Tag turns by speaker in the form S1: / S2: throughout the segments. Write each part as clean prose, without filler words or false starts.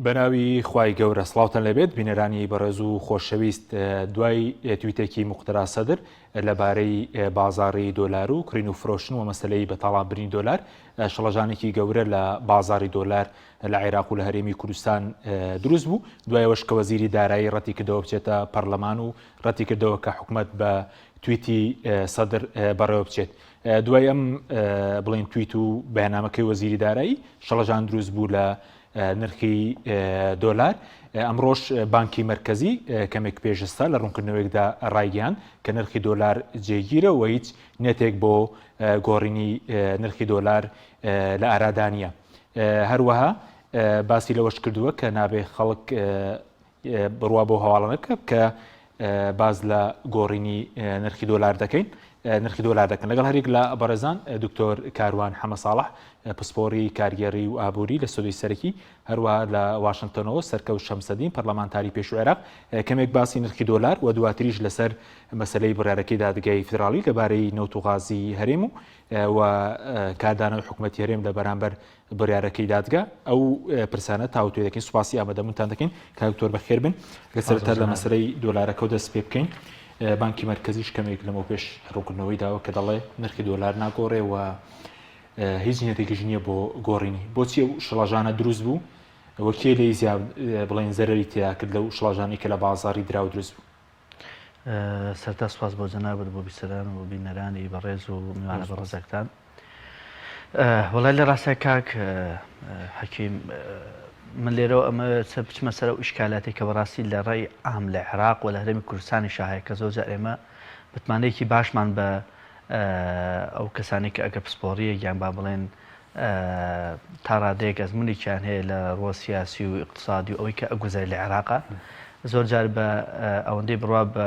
S1: بەناوی خوای گەورە سڵاوتان لێبێت بینەرانی بەڕێز و خۆشەویست دوای تویتێکی موقتەدا سەدر لەبارەی بازاڕی دۆلار و کڕین و فرۆشتن و مەسەلەی بەتاڵانبردنی دۆلار شڵەژانێکی گەورە لە بازاڕی دۆلار لە عێراق و لە هەرێمی کوردستان دروست بوو دوای ئەوەش کە وەزیری دارایی ڕەتی کردەوە بچێتە پەرلەمان و ڕەتی کردەوە کە حکومەت بە تویتی سەدر بەڕێوە بچێت دوای ئەم بڵێن تویت و بەیاننامەکەی وەزیری دارایی شڵەژان دروست بوو لە نرخی دۆلار. ئەمڕۆش بانکی مەرکەزی کەمێک پێش ئێستا لە ڕوونکردنەوەیەکدا ڕایگەیاند کە نرخی دۆلار جێگیرە و هیچ نێتێک بۆ گۆڕینی نرخی دۆلار لە ئارادا نییە. هەروەها باسی لەوەش کردووە کە نابێ خەڵک بڕوا بەو هەواڵانە بکە کە باس لە گۆڕینی نرخی دۆلار دەکەین نرخی دۆلار دەکەن لەگەڵ هەریک لە بەڕێزان دکتۆر کاروان حەمە ساڵح پسپۆری کارگێڕی و ئابووری لە سۆدی سەرەکی هەروە لە واشنگتۆنەوە سەرکەوت شەمسەدین پەرلەمانتاری پێشوو عێراق کەمێک باسی نرخی دۆلار و دواتریش لەسەر مەسلەی بڕارەکەی دادگای فیدراڵی لەبارەی نەوت و غازی هەرێم و و کاردانەوەی حکوومەتی هەرێم لە بەرامبەر بڕیارەکەی دادگا ئەو پرسانە تاوتوێ دەکەین سوپاسی ئامادەبوونتان دەکەین کاک دکتۆر بەخێر بن گەر سەرەتا لە مەسەلەی دۆلارەکەو دەست پێ بکەین بانکی مەرکەزیش کەمێک لەمەو پێش ڕوونکردنەوەی داوە کە دەڵێ نرخی دۆلار ناگۆڕێ و هیچ نیەتێکیش نییە بۆ گۆڕینی بۆچی ئەو شڵەژانە دروست بوو و کێ لێی زیا بڵێن زەرەری تیا کرد لەو شڵەژانەی کە لە بازاڕی دراو دروست بوو؟
S2: سەرتا سوپاس بۆ جەنابت بۆ بیسەران و بینەرانی بەڕێز و میوانە بەڕێزەکتان. وەڵای لە ڕاستە کاک حەکیم من لێرەوە ئەمە بچمە سەر ئەو ئیشکالاتی کە بەڕاستی لە ڕێی عام لە عێراق و لە هەرێمی کوردستانی شاهەیە کە زۆر جار ئێمە متمانەیەکی باشمان بە ئەو کەسانی کە ئەگە پسپۆڕیەک یان با بڵێن تا ڕادەیەک ئەزمونێکیان هەیە لە ڕووە سیاسی و ئیقتسادی و ئەوەی کە ئەگوزەرێ لە عێراقا زۆر جار بە ئەوەندەی بڕوا بە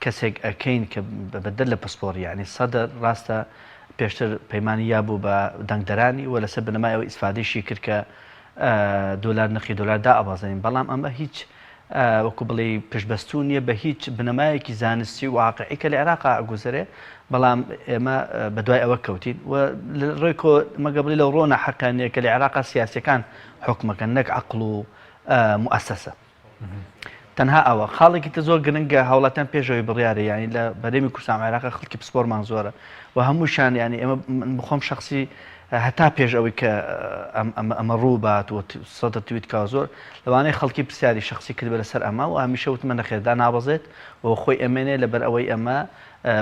S2: کەسێک ئەکەین کە بەدەر لە پسپۆڕی یعنی سەدر ڕاستە پێشتر پەیمانی یابوو بە دەنگدەرانی و لەسەر بنەمای ئەوە ئیسفادەیشی کرد کە دۆلار نرخی دۆلار دائەبەزێنین بەڵام ئەمە هیچ وەکو بڵێی پشتبەستوو نییە بە هیچ بنەمایەکی زانستی و واقعی کە لە عێراقا ئەگوزەرێ بەڵام ئێمە بەدوای ئەوە کەوتین و لە ڕێی کۆ مەگە بڵێ لەو ڕۆنە حەقیان نییە کە لە عێراقا سیاسیەکان حوکمەکەن نەک عەقڵ و موئەسەسە. تەنها ئەوە خاڵێکی تر زۆر گرنگە هاوڵاتیان پێشەوەی بڕیارە یعنی لە بەرێمی کوردستان عێراق خەڵکی پسپۆرمان زۆرە و هەمووشان یعنی ئێمە من بخۆم شخصی هەتا پێش ئەوەی کە ئەمە ڕوو بات و سەدر تویت کا زۆر لەوانەیە خەڵکی پرسیاری شخصی کردبێ لەسەر ئەمە و هەمیشە وتمە نەخێر دانابەزێت و خۆی ئەمێنێ لەبەر ئەوەی ئەمە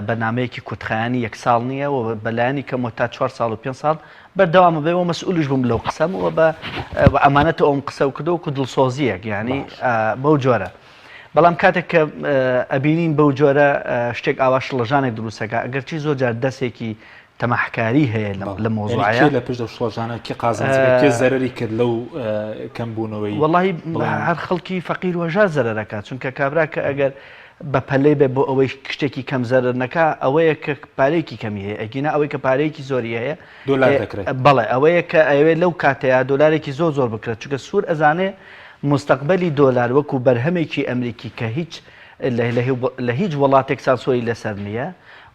S2: بەرنامەیەکی کورتخایەنی یەک ساڵ نییە و بەلایەنی کەمەوە تا چوار ساڵ و پێنج ساڵ بەردەوامە بێ و مەسئولیش بووم لەو قسەم و بە ئەمانەتە ئەوم قسە و کردەوە و دڵسۆزیەک یعنی بەو جۆرە. بەڵام کاتێک کە ئەبینین بەو جۆرە شتێک ئاوا شڵەژانێک دروستەکە ئەگەرچی زۆر جار دەستێکی تەماحکاری هەیە لە مۆزوعە
S1: لە پشت ئەو شڵەژانە کێ قازانج کرد کێ زەرەری کرد لەو کەمبوونەوەی
S2: وەڵی هەر خەڵکی فەقیر وەژار زەرەرەکە چونکە کابرا کە ئەگەر بە پەلەی بێ بۆ ئەوەی شتێکی کەم زەرەر نەکا ئەوەیە کە پارەیەکی کەمی هەیە ئەگینا ئەوەی کە پارەیەکی زۆری هەیە
S1: دۆلار دەکرێت
S2: بەڵێ ئەوەیە کە ئەوێ لەو کاتەیە دۆلارێکی زۆر زۆر بکرێت چونکە سوور ئەزانێ مستەقبەلی دۆلار وەکو بەرهەمێکی ئەمریکی کە هیچ لە هیچ وڵاتێک سانسۆری لەسەر نییە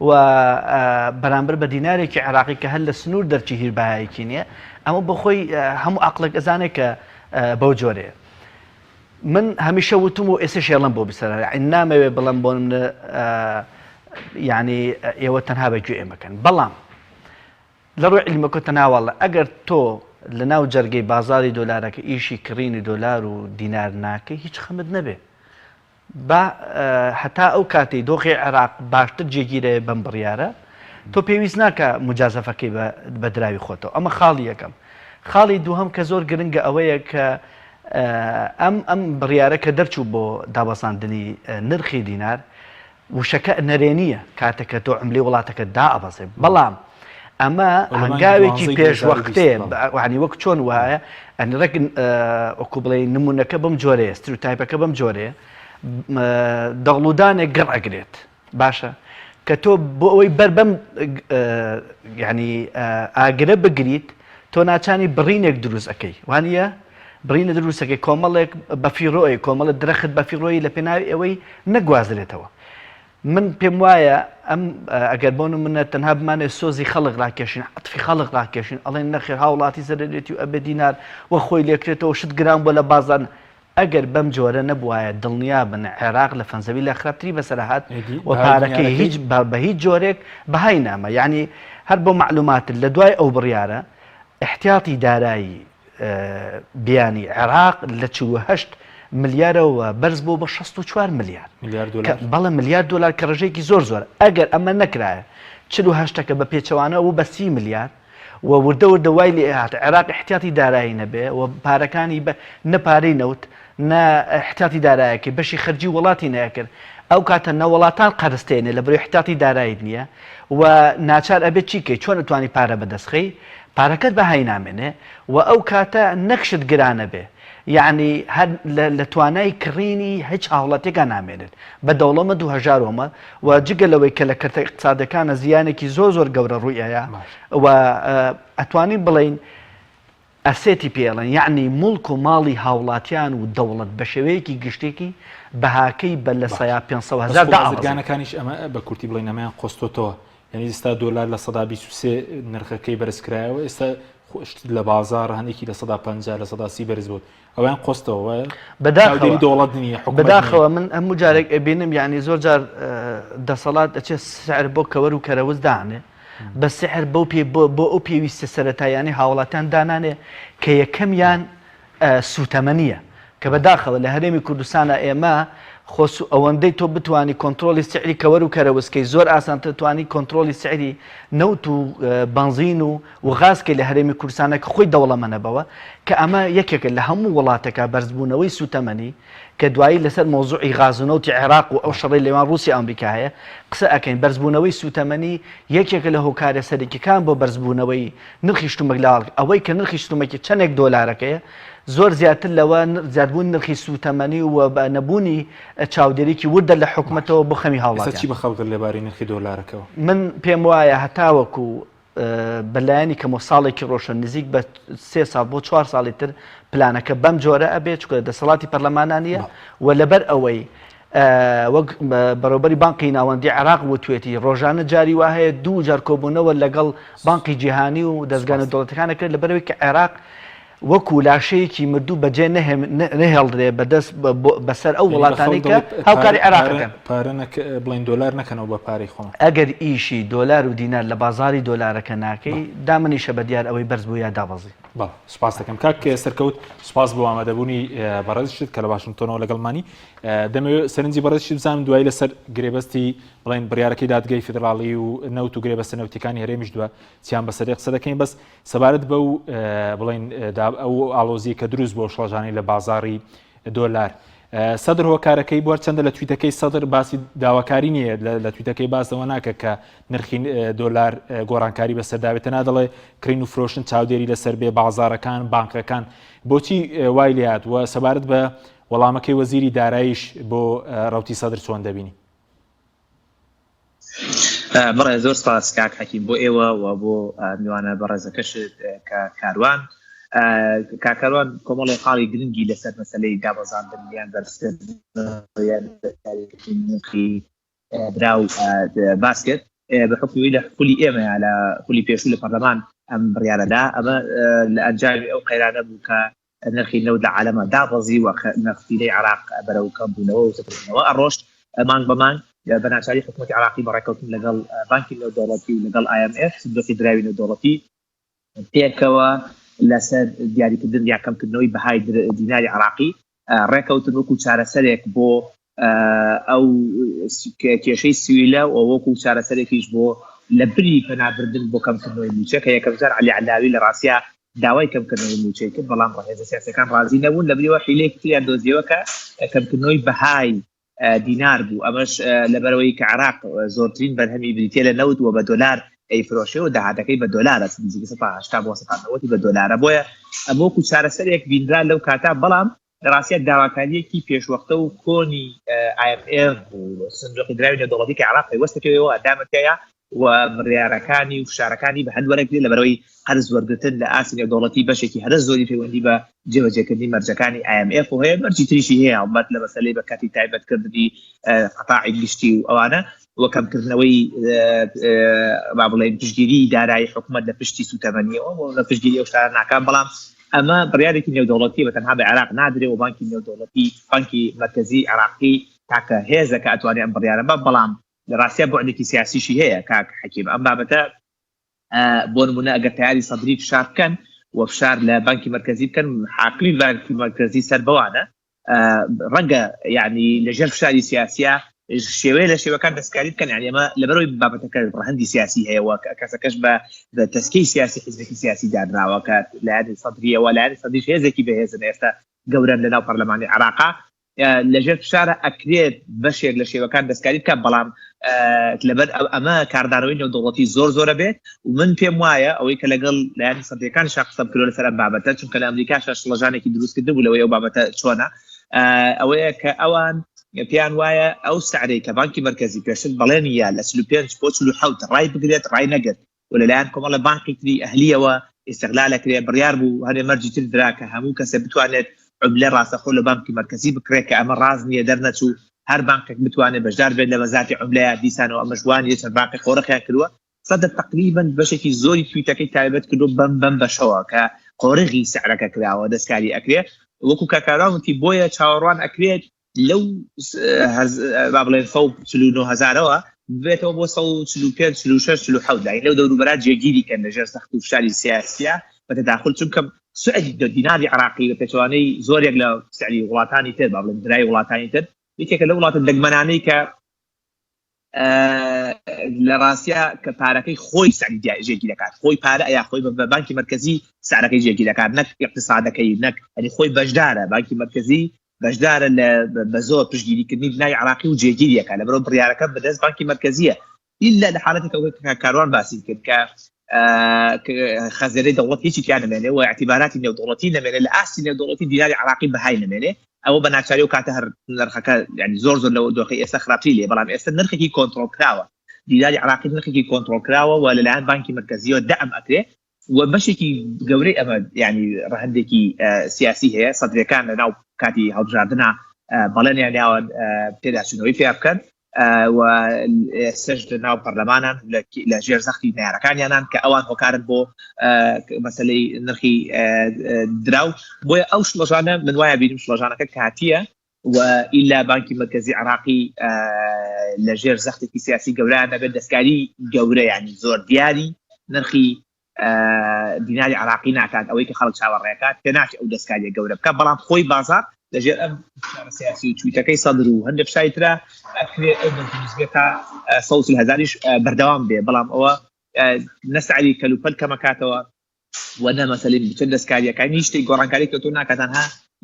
S2: و بەرامبەر بە دینارێکی عێراقی کە هەر لە سنوور دەرچی هیچ بەهایەکی نییە ئەمە بەخۆی هەموو عەقڵێک ئەزانێت کە بەو جۆرەیە من هەمیشە وتم و ئێستا شێڵم بۆ بسەر نامەوێ بڵم بۆ منە یعنی ئێوە تەنها بە گوێ ئێمەکەن بەڵام لە ڕووی عیلمەکە تەناواڵە ئەگەر تۆ لە ناو جەرگەی بازاری دۆلارەکە ئیشی کڕینی دۆلار و دینار ناکەی هیچ خەمت نەبێ با هەتا ئەو کاتەی دۆخی عێراق باشتر جێگیرە بەم بڕیارە تۆ پێویست ناکە مجازەفەکەی بە دراوی خۆتەوە ئەمە خاڵی یەکەم خاڵی دووهەم کە زۆر گرنگە ئەوەیە کە ئەم ئەم بڕیارە کە دەرچوو بۆ دابەزاندنی نرخی دینار وشەکە نەرێنییە کاتێک کە تۆ عوملەی وڵاتەکەت دائەبەزێ، بەڵام ئەمە هەنگاوێکی پێشوەختەیە، یانی وەک چۆن وایە ئەنی ڕێک وەکو بڵێی نموونەکە بەم جۆرەیە، ستریۆتایپەکە بەم جۆرەیە، دەغڵودانێک گڕ ئەگرێت، باشە کە تۆ بۆ ئەوەی بەر بەم یانی ئاگرە بگریت تۆ ناچانی بڕینێک دروست ئەکەی وانە؟ بڕینە دروستەکەی کۆمەڵێک بەفیڕۆی کۆمەڵە درەخت بەفیڕۆی لە پێناوی ئەوەی نەگوازرێتەوە. من پێم وایە ئەم ئەگەر بۆ نمونە تەنها بمانێت سۆزی خەڵک ڕاکێشین عەتفی خەڵک ڕاکێشین ئەڵێن نەخێر هاوڵاتی زەرەرێتی و ئەبێ دینار وە خۆی لێکرێتەوە شت گران بووە لە بازاڕ ئەگەر بەم جۆرە نەبوایە دڵنیابن عێراق لە فەنزەویلا خراپتری بەسەر هات
S1: ئێدی
S2: و
S1: بەهای
S2: پارەکەی
S1: دینارەکەی
S2: هیچ بە هیچ جۆرێک بەهای ناما یعنی هەر بۆ مەعلوماتت لە دوای ئەو بڕیارە ئیحتیاتی دارایی بیانی عێراق لە 48 ملیارەوە بەرز بۆ بە 64 ملیار
S1: ملیار دۆلار
S2: بەڵێ ملیار دۆلار کە ڕێژەیەکی زۆر زۆر ئەگەر ئەمە نەکرایە 48ەکە بە پێچەوانەوە بوو بە 30 ملیار و وردە وردە وای لێ هات عێراق احتیاطی دارایی نەبێ و پارەکانی بە نە پارەی نەوت نە احتیاطی دارایەکەی بەشی خەرجی وڵاتی نەکرد ئەو کاتە نە وڵاتان قەرزتێنێ لە بەرەی احتیاطی دارایت نییە و ناچار ئەبێت چی کەی چۆن ئەتوانی پارە بەدەست خەی پارەکەت بەهای نامێنێ و ئەو کاتە نەک شت گرانەبێ یەعنی هەر لە توانای کڕینی هیچ هاوڵاتیەکا نامێنێت بە دەوڵەمەند و هەژارۆمە و جگە لەوەی کە لە کەرتە ئیقتسادەکانە زیانێکی زۆر زۆر گەورە ڕووی ئەیا و ئەتوانین بڵێین asset ی پێ ئەڵێن یەعنی موڵک و ماڵی هاوڵاتیان و دەوڵەت بە شێوەیەکی گشتێکی بەهاکەی بە لە سەیا 500
S1: بەس
S2: هەزار
S1: خۆ
S2: دابەزی.
S1: بازرگانەکانیش ئەمە بە کورتی بڵێین ئەمەیان قۆستۆتەوە یعنی ئێستا دۆلار 23% نرخەکەی بەرز کرایەوە ئێستا شت لە بازاڕ هەندێکی 50% 30% بەرز بوو ئەویان قۆستەوە وایە
S2: بەداخەوە
S1: چاودێری دەوڵەت نییە حکومەت نییە.
S2: بەداخەوە من هەموو جارێک ئەبینم یعنی زۆر جار دەسەڵات ئەچێت سعر بۆ کەوەر و کەرەوز دانێ بە سعر بەو پێ بۆ ئەو پێویستە سەرەتاییانەی هاوڵاتیان دانانێ کە یەکەمیان سووتەمەنییە کە بەداخەوە لە هەرێمی کوردستانا ئێمە خۆ ئەوەندەی تۆ بتوانی کۆنترۆڵی سعری کەوەر و کەرەوز کەی زۆر ئاسانتر توانی کۆنترۆڵی سعری نەوت و بەنزین و و غاز کەی لە هەرێمی کوردستانا کە خۆی دەوڵەمەنە بەوە کە ئەمە یەکێکە لە هەموو وڵاتێکا بەرزبوونەوەی سووتەمەنی کە دوایی لەسەر مەوزوعی غاز و نەوتی عێراق و ئەو شەڕەی لێوان ڕووسیا ئەمریکا هەیە قسە ئەکەین، بەرزبوونەوەی سووتەمەنی یەکێکە لە هۆکارە سەرەکیەکان بۆ بەرزبوونەوەی نرخی شتومەک لە ئەوەی کە نرخی شتومەکی چەندێک دۆلارەکەیە زۆر زیاتر لەوە زیادبوونی نرخی سووتەمەنی و نەبوونی چاودێریی وردە لە حکومەتەوە بۆ خەمی
S1: ئێستا
S2: هاوڵاتیان.
S1: چی بە خەڵک لەبارەی نرخی دۆلارەکەوە؟
S2: من پێم وایە هەتاوەکو بە لایەنی کەمەوە ساڵێکی ڕۆشن نزیک بە سێ ساڵ بۆ چوار ساڵی تر پلانەکە بەم جۆرە ئەبێت چونکە لە دەسەڵاتی پەرلەمانا نییە و لەبەر ئەوەی وەک بەڕێوبەری بانقی ناوەندی عێراق وتوێتی ڕۆژانە جاری وا هەیە دوو جار کۆبوونەوە لەگەڵ بانقی جیهانی و دەزگا نێودەوڵەتیەکان ئەکرێت لەبەرئەوەی کە عێراق وەکو لاشەیەکی مردوو بەجێ نەهێڵدرێ بەدەست بەسەر ئەو وڵاتانەی کە هاوکاری عێراق ئەکەن.
S1: پارە بڵێن دۆلار نەکەنەوە بە پارەی خۆمان.
S2: ئەگەر ئیشی دۆلار و دینار لە بازاڕی دۆلارەکە ناکەی دامنیشە بە دیار ئەوەی بەرز بوو یا دابەزی.
S1: بەڵێ سوپاس دەکەم کاک سەرکەوت سوپاس بۆ ئامادەبوونی بەڕێزیشت کە لە واشنتۆنەوە لەگەڵمانی دەمەوێت سەرنجی بەڕێزیشت بزانم دوایی لەسەر گرێبەستی بڵێن بڕیارەکەی دادگای فیدراڵی و نەوت و گرێبەستە نەوتیەکانی هەرێمیش دووە چیان بەسەر قسە دەکەین بەس سەبارەت بەو بڵێن ئەو ئاڵۆزی کە دروست بۆ شڵەژانی لە بازاڕی دۆلار سەدر هۆکارەکەی بۆ چەندە لە تویتەکەی سەدر باسی داواکاری نییە لە تویتەکەی باسەوە ناکە کە نرخی دۆلار گۆڕانکاری بەسەرداوێتە نادەڵێ کڕین و فرۆشن چاودێری لەسەر بێ بازارەکان بانکەکان بۆچی وای لات وە سەبارەت بە وەڵامەکەی وەزیری دارایش بۆ ڕوتی سەدر چۆن دەبینی
S3: بەڵێ زۆر سپاس کاک حەکیم بۆ ئێوە و بۆ میوانە بەڕێزەکەشت کە کاروان کاک کاروان کۆمەڵی خاڵی گرنگی لەسەر مەسەلەی دابەزاندن یان بەرزکردن یان نرخی دراو باس کرد بە حکومی لە خولی ئێمەیە لە خولی پێشوو لە پەرلەمان ئەم بڕیارەدا ئەمە لە ئەنجامی ئەو قەیرانە بوو کە نرخی نەوت لە عالەما دابەزی و نەختینەی عێراق بەرەو کەمبوونەوە و سفربوونەوە ئەڕۆشت مانگ بە مانگ بە ناچاری حکوومەتی عێراقی بە ڕێککەوتن لەگەڵ بانکی نێودەوڵەتی و لەگەڵ IMF سندوقی دراوی نێودەوڵەتی پێکەوە لەسەر دیاریکردن یا کەمکردنەوەی بەهای دیناری عراقی ڕێکەوتن وەکو چارەسەرێک بۆ ئەو کێشەی سویلە و وەکو چارەسەرێکیش بۆ لە بری پەنابردن بۆ کەمکردنەوەی مووچە کە یەکەمجار عەلی عەلاوی لە ڕاستیا داوای کەمکردنەوەی مووچەی کرد بەڵام ڕەهێزە سیاسەکان ڕازی نەبوون لە بریەوە حیلەیەکی تریان دۆزیەوە کە کەمکردنەوەی بەهای دینار بوو ئەمەش لەبەرەوەی کە عراق زۆرترین بەرهەمی بریتە لە نەوت و بە دۆلار ئەیفرۆشێ و داهاتەکەی بە دۆلارە نزیکەی 180 بۆ 190 بە دۆلارە بۆیە ئەمە وەکو چارەسەرێک بینرا لەو کاتە بەڵام لە ڕاستیا داواکارییەکی پێشوەختە و کۆنی IMF بوو سندوقی دراوی نێودەوڵەتی کە عێراق پەیوەستە پێوەیەوە ئەندامە تیایا. و بڕیارەکانی و فشارەکانی بە هەند وەرەگرێت لەبەرەوەی قەرز وەرگرتن لە ئاستی نێودەوڵەتی بەشێکی هەرە زۆری پەیوەندی بە جێبەجێکردنی مەرجەکانی IMF و هەیە مەرجی تریشی هەیە هەڵبەت لە مەسەلەی بە کەرتی تایبەتکردنی قەتاعی گشتی و ئەوانە و کەمکردنەوەی با بڵێین پشتگیری دارایی حکومەت لە پشتی سوتەمەنیەوە و لە پشتگیری ئەو شتانە ناکات بەڵام ئەمە بڕیارێکی نێودەوڵەتی بە تەنها بە عێراق نادرێ و بانکی نێودەوڵەتی بانکی مەرکەزی عێراقی تاکە هێزە کە ئەتوانێ ئەم بڕیارە بە بەڵام لە ڕاستیا بوعدێکی سیاسیشی هەیە کاک حەکیم ئەم بابەتە بۆ نمونە ئەگەر تیاری سەدری فشار بکەن و فشار لە بانکی مرکزی بکەن حاکمی بانکی مرکزی سەر بەوانە ڕەنگە یعنی لەژێر فشاری سیاسە شێوەیە لە شێوەکان دەستکاری بکەن یعنی ئەمە لەبەرەوەی بابەتەکە ڕەهەندی سیاسی هەیە وە کەسەکەش بە تەسکی سیاسی حزبێکی سیاسی دانراوە کە لایەنی سەدریەوە لایەنی سەدریش هێزێکی بەهێزن ئێستا گەورەن لەناو پەرلەمانی عێراقا لەژێر فشارە ئەکرێت بەشێک لە شێوەکان دەستکاری بکە بەڵام لەبەر ئەمە کاردانەوەی نێودەوڵەتی زۆر زۆرە بێت و من پێم وایە ئەوەی کە لەگەڵ لایەنی سەدەکان شا قسەم کردوە لەسەر ئەم بابەتە چونکە لە ئەمریکا شڵەژانێکی دروست کردبوو لەوەی ئەو بابەتە چۆنە ئەوەیە کە ئەوان پێیان وایە ئەو سعرەی کە بانکی مەرکەزی پێشتر بەڵێنی یا لە 45 بۆ 47 ڕای بگرێت ڕای نەگرت و لەلایەن کۆمەڵە بانقی تری ئەهلیەوە ئیستغلال ئەکرێ، بڕیار بوو هەنێ مەرجی تر درا کە هەموو کەسێ بتوانێت عوملە ڕاستەخۆ لە بانکی مەرکەزی بکڕێ کە ئەمە ڕاست نییە دەرنەچوو هەر بانقێک بتوانێ بەشدار بێت لە مەزاتی عوملەیا دیسانەوە ئەمەش وا نییە چەند بانقێک قۆرخیان کردووە سەدر تەقریبەن بەشێکی زۆری تویتەکەی تایبەت کردووە بەم بەم بەشەوە کە قۆرغی سعرەکە کراوە دەستکاری ئەکرێ وەکو کاک کاروان وتی بۆیە چاوەڕوان ئەکرێت لەو با بڵێن 149 هەزارەوە ببێتەوە بۆ 145 46 47 لاین لەو دەوروبەرا جێگیری کەن لەژێر سەخت و فشاری سیاسیە بە تەداخل چونکە سعری دیناری عراقی بە پێچەوانەی زۆرێک لە سعری وڵاتانی تر با بڵێن درای وڵاتانی تر یەکێکە لە وڵاتە دەگمەنانەی کە لە ڕاستیا کە پارەکەی خۆی سعری جێگیر دەکات خۆی پارە یا خۆی بە بانکی مرکزی سعرەکەی جێگیر دەکات نەک اقتصادەکەی نەک ئەنی خۆی بەشدارە بانکی مرکزی بەشدارە لە بە زۆر پشتگیریکردنی دیناری عراقی و جێگیریەکە لەبەرەوە بڕیارەکە بەدەست بانکی مرکزیە ئللا لە حالەتێک ئەوەی کە کاروان باسی کرد کە خەزێنەی دەوڵەت هیچی تیا نەمێنێ و اعتیباراتی نێودەوڵەتی نەمێنێ لە ئاستی نێودەوڵەتی دیناری عراقی بەهای نەمێنێ ئەوە بە ناچاری و کاتە هەر نرخەکە یعنی زۆر زۆر لەوە دۆخی ئێستا خراپتری لێ بەڵام ئێستا نرخێکی کۆنترۆڵ کراوە دیناری عراقی نرخێکی کۆنترۆڵ کراوە و لەلایەن بانکی مرکزیەوە دەعم ئەکرێ و بەشێکی گەورەی ئەمە ینی ڕەهندێکی سیاسی هەیە سەدرەکان لە ناو کاتی هەڵبژاردنە بەڵێنیان یاوە پێداچوونەوەی پێ بکەن و ئێستش لە ناو پەرلەمانان لە ژێر زەختی نارەکانیانان کە ئەوان هۆکارن بۆ مەسلەی نرخی دراو بۆیە ئەو شڵەژانە من وایە بینم شڵەژانەکە کاتیە و ئیلا بانکی مرکزی عراقی لە ژێر زەختێکی سیاسی گەورە نەبێت دەستکاری گەورە ینی زۆر دیاری نرخی دیناری عراقی ناکات ئەوەی کە خەڵک چاوەڕێکات پێ ناچێت ئەو دەستکاریە گەورە بکە بەڵام خۆی بازار لەژێر ئەم فشارە سیاسی و تویتەکەی سەدر و هەندێک فشاری ترە ئەکرێ ئەو بەرزنزبێ تا 140 هەزاریش بەردەوام بێ بەڵام ئەوە نەسعری کەلوپەل کەمەکاتەوە و نە مەسەلەی بچن دەستکاریەکان هیچ شتێک گۆڕانکاری کە تۆ ناکاتان ها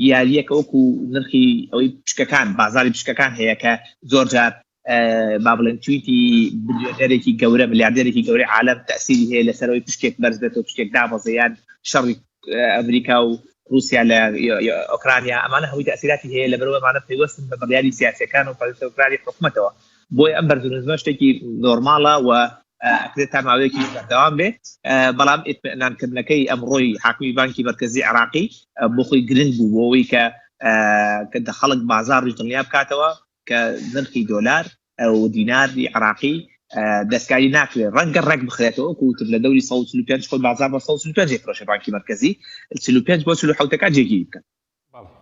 S3: یاریەکە وەکو نرخی ئەوەی پشکەکان بازاری پشکەکان هەیە کە زۆر جار با بڵێن تویتی بلیۆنەرێکی گەورە ملیاردێرێکی گەورەی عالم تەسیری هەیە لەسەرەوەی پشکێک بەرز بێتەوە پشکێک دابەزێ یان شەڕی ئەمریکا و رووسیا لە ئۆکرانیا ئەمانە هەمووی تەسیراتی هەیە لەبەرەوە ئەمانە پەیوەستن بە بڕیاری سیاسەکان و پەیوەستەکانی حکومەتەوە بۆیە ئەم بەرز و نزمە شتێکی نۆرماڵە و ئەکرێت تا ماوەیەکی بەردەوام بێ بەڵام ئیتمئنانکردنەکەی ئەمڕۆی حاکمی بانکی مەرکەزی عراقی بۆ خۆی گرنگ بوو بۆ ئەوەی کە کە خەڵک بازاڕیش دڵنیا بکاتەوە کە نرخی دۆلار و دیناری عراقی دەستکاری ناکرێت ڕەنگە ڕێک بخرێتەوە وەکو وتم لە دەوری 145 خۆی بازار بە 145 فرۆشە بانکی مەرکەزی 45 بۆ 47 کات جێگیری بکەن.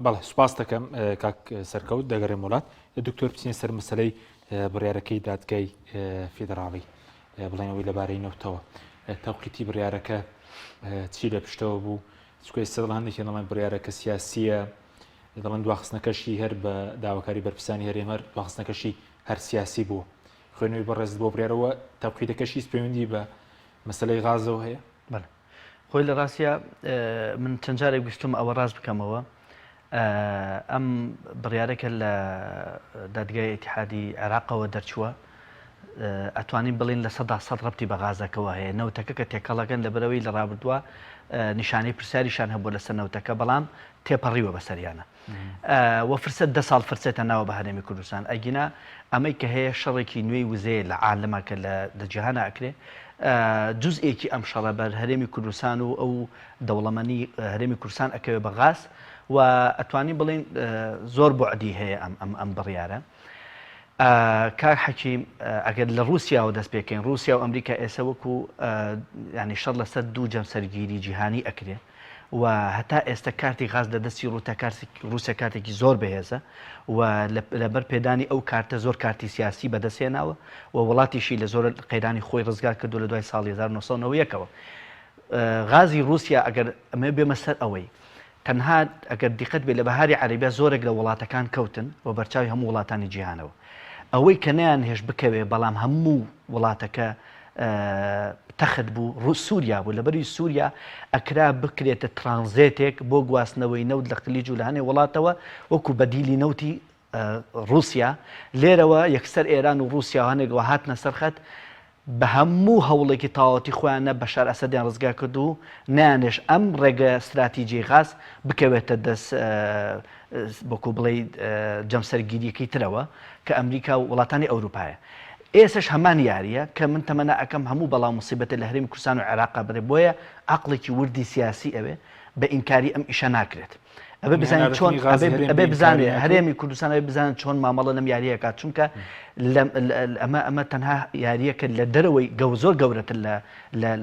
S1: بەڵێ سوپاس دەکەم کاک سەرکەوت دەگەڕێم وڵات دکتۆر بچینە سەر مەسلەی بڕیارەکەی دادگای فیدراڵی بڵێنەوەی لەبارەی نەوتەوە تەوقیتی بڕیارەکە چی لە پشتەوە بوو چکە ئێستا دەڵێن هەندێکیان دەڵێن بڕیارەکە سیاسییە دەڵێن دواخستنەکەشی هەر بە داواکاری بەرپرسانی هەرێم هەر دواخستنەکەشی هەر سیاسی بووە خوێنەوەی بەڕێزت بۆ بڕیارەوە تەوقیتەکەشی هیچ پەیوەندی بە مەسەلەی غازەوە هەیە؟
S2: بەڵێ خۆی لە ڕاستیا من چەند جارێک ویستم ئەوە ڕاست بکەمەوە ئەم بڕیارە کە لە دادگای ئیتیحادی عێراقەوە دەرچووە. ئەتوانین بڵێین 100% ڕەبتی بە غازەکەوە هەیە. نەوتەکە کە تێکەڵەکەن لەبەرئەوەی لە ڕابردووە نیشانەی پرسیاریشان هەبووە لەسەر نەوتەکە بەڵام تێپەڕیوە بەسەریانە. و فرسەت دە ساڵ فرسەتە ناوە بە هەرێمی کوردستان ئەگینا ئەمەی کە هەیە شەڕێکی نوێی وزەیە لە عالەما کە لە جیهانا ئەکرێ جزئێکی ئەم شەڕە بەر هەرێمی کوردستان و ئەو دەوڵەمەنی هەرێمی کوردستان ئەکەوێ بە غاز و ئەتوانین بڵێین زۆر بوعدی هەیە ئەم ئەم ئەم بڕیارە. کاک حەکیم ئەگەر لە ڕووسیاوە دەست پێکەین ڕووسیا و ئەمریکا ئێستا وەکو ینی شەڕ لەسەر دوو جەمسەرگیری جیهانی ئەکرێ و هەتا ئێستا کارتی غاز لە دەستی ڕووتا کارتی ڕووسیا کارتێکی زۆر بەهێزە و لەبەر پێدانی ئەو کارتە زۆر کارتی سیاسی بەدەستهێناوە و وڵاتیشی لە زۆر قەیرانی خۆی ڕزگار کردو لە دوای ساڵی 1991ەوە غازی ڕووسیا ئەگەر ئەمە بێمە سەر ئەوەی تەنها ئەگەر دیقەت بێ لە بەهاری عەرەبیا زۆرێک لە وڵاتەکان کەوتن و بەرچاوی هەموو وڵاتانی جیهانەوە ئەوەی کە نەیان هێشت بکەوێ بەڵام هەموو وڵاتەکە تەخت بوو ڕوو سووریا بوو لەبەری سووریا ئەکرا بکرێتە ترانزێتێک بۆ گواستنەوەی نەوت لە خلیج و لە هەنێ وڵاتەوە وەکو بەدیلی نەوتی ڕووسیا لێرەوە یەکسەر ئێران و ڕووسیا و هەنێک وە هاتنە سەر خەت بە هەموو هەوڵێکی تەواوەتی خۆیان نە بەشار ئەسەدیان ڕزگار کرد و نەیانهێشت ئەم ڕێگە ستراتیجیەی غاز بکەوێتە دەست وەکو بڵێی جەمسەرگیریەکەی ترەوە کە ئەمریکا و وڵاتانی ئەوروپایە. ئێسەش هەمان یاریە کە من تەمەنا ئەکەم هەموو بەڵا و موسیبەتێ لە هەرێمی کوردستان و عێراقا بەرێ بۆیە عەقڵێکی وردی سیاسی ئەوێ بە ئینکاری ئەم ئیشە ناکرێت. ئەبێ بزانین چۆن ئەبێ بزانێ هەرێمی کوردستان ئەبێ بزانن چۆن مامەڵە لەم یاریەکە چونکە ئەمە ئەمە تەنها یاریەکە لە دەرەوەی گەو زۆر گەورەتر لە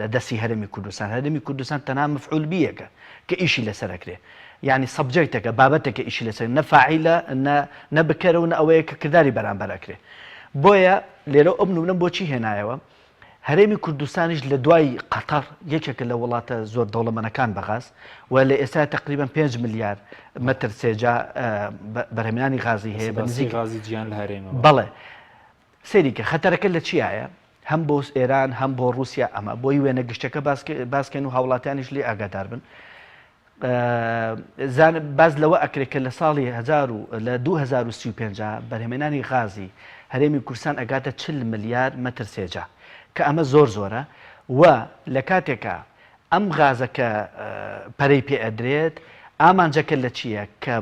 S2: لە دەستی هەرێمی کوردستان هەرێمی کوردستان تەنها مفعول بیەکە کە ئیشی لەسەر ئەکرێ یعنی subject ەکە بابەتێکە ئیشی لەسەر نە فاعیلە نە نە بکەرە و نە ئەوەیە کە کرداری بەرامبەر ئەکرێ بۆیە لێرە ئەم نمونەم بۆچی هێنایەوە هەرێمی کوردستانیش لە دوای قەتەڕ یەکێکە لە وڵاتە زۆر دەوڵەمەنەکان بە غاز و لە ئێستا تقریبا 5 ملیار مەتر سێجا بەرهەمێنانی غازی هەیە بە نزیک
S1: غازی جیان لە هەرێمەوە.
S2: بەڵێ سەیری کە خەتەرەکە لە چیایە هەم بۆ ئێران هەم بۆ ڕووسیا ئەمە بۆی وێنە گشتەکە باسکەن و هاوڵاتیانیش لێ ئاگادار بن زان باس لەوە ئەکرێت کە لە ساڵی هەزار و لە 2035 بەرهەمێنانی غازی هەرێمی کوردستان ئەگاتە 40 ملیار مەتر سێجا کە ئەمە زۆر زۆرە و لە کاتێکا ئەم غازە کە پەرەی پێ ئەدرێت ئامانجەکە لە چییە کە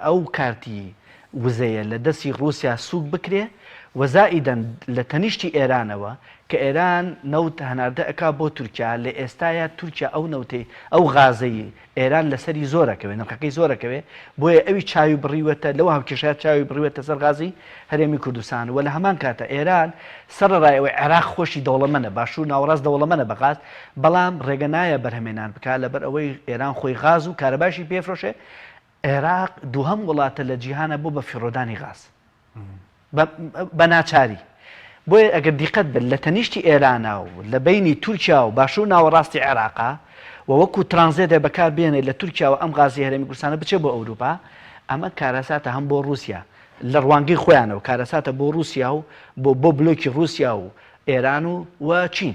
S2: ئەو کارتی وزەیە لە دەستی ڕووسیا سووک بکرێ و زائیدەن لە تەنیشتی ئێرانەوە کە ئێران نەوت هەناردە ئەکا بۆ تورکیا لە ئێستایا تورکیا ئەو نەوتەی ئەو غازەی ئێران لەسەری زۆر ئەکەوێ نرخەکەی زۆر ئەکەوێ بۆیە ئەوی چاوی بڕیوەتە لەو هاوکێشەیا چاوی بڕیوەتە سەر غازی هەرێمی کوردستان و لە هەمان کاتا ئێران سەرەڕای ئەوەی عێراق خۆشی دەوڵەمەنە باشوور ناوەڕاست دەوڵەمەنە بە غاز بەڵام ڕێگە نایە بەرهەمێنان بکا لەبەر ئەوەی ئێران خۆی غاز و کارەباشی پێفرۆشێ عێراق دووهەم وڵاتە لە جیهانا بۆ بەفیڕۆدانی غاز بە ناچاری. بۆیە ئەگەر دیقەت بن لە تەنیشتی ئێرانا و لە بەینی تورکیا و باشوور ناوەڕاستی عێراقا و وەکو ترانزێتێ بەکار بێنێ لە تورکیاوە ئەم غازی هەرێمی کوردستانە بچێ بۆ ئەوروپا ئەمە کارەساتە هەم بۆ ڕووسیا لە ڕوانگەی خۆیانەوە کارەساتە بۆ ڕووسیا و بۆ بۆ بلۆکی ڕووسیا و ئێران و و چین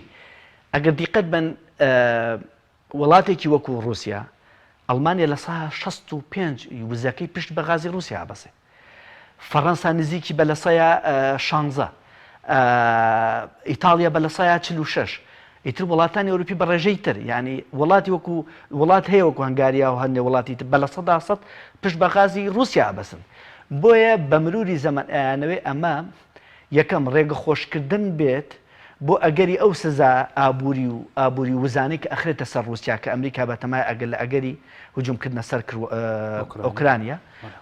S2: ئەگەر دیقەت بن وڵاتێکی وەکو ڕووسیا، ئەڵمانیا لە سا 65 ی وزەکەی پشت بە غازی ڕووسیا ئەبەسێ. فەڕەنسا نزیکی بە لە سەیا شانزە، ئیتاڵیا بە لە سەیا 46. ئیتر وڵاتانی ئەوروپی بە ڕێژەی تر، یانی وڵاتی وەکو وڵات هەیە وەکو هەنگاریا و هەندێ وڵاتی تر بە 100% پشت بە غازی ڕووسیا ئەبەسن. بۆیە بە مروری زەمەن ئەیانەوێ ئەمە یەکەم ڕێگەخۆشکردن بێت بۆ ئەگەری ئەو سزا ئابووری و ئابووری و وزانەی کە ئەخرێتە سەر ڕووسیا کە ئەمریکا بەتەمایە ئەگەر لە ئەگەری هجوم کردنە سەر ئۆکرانیا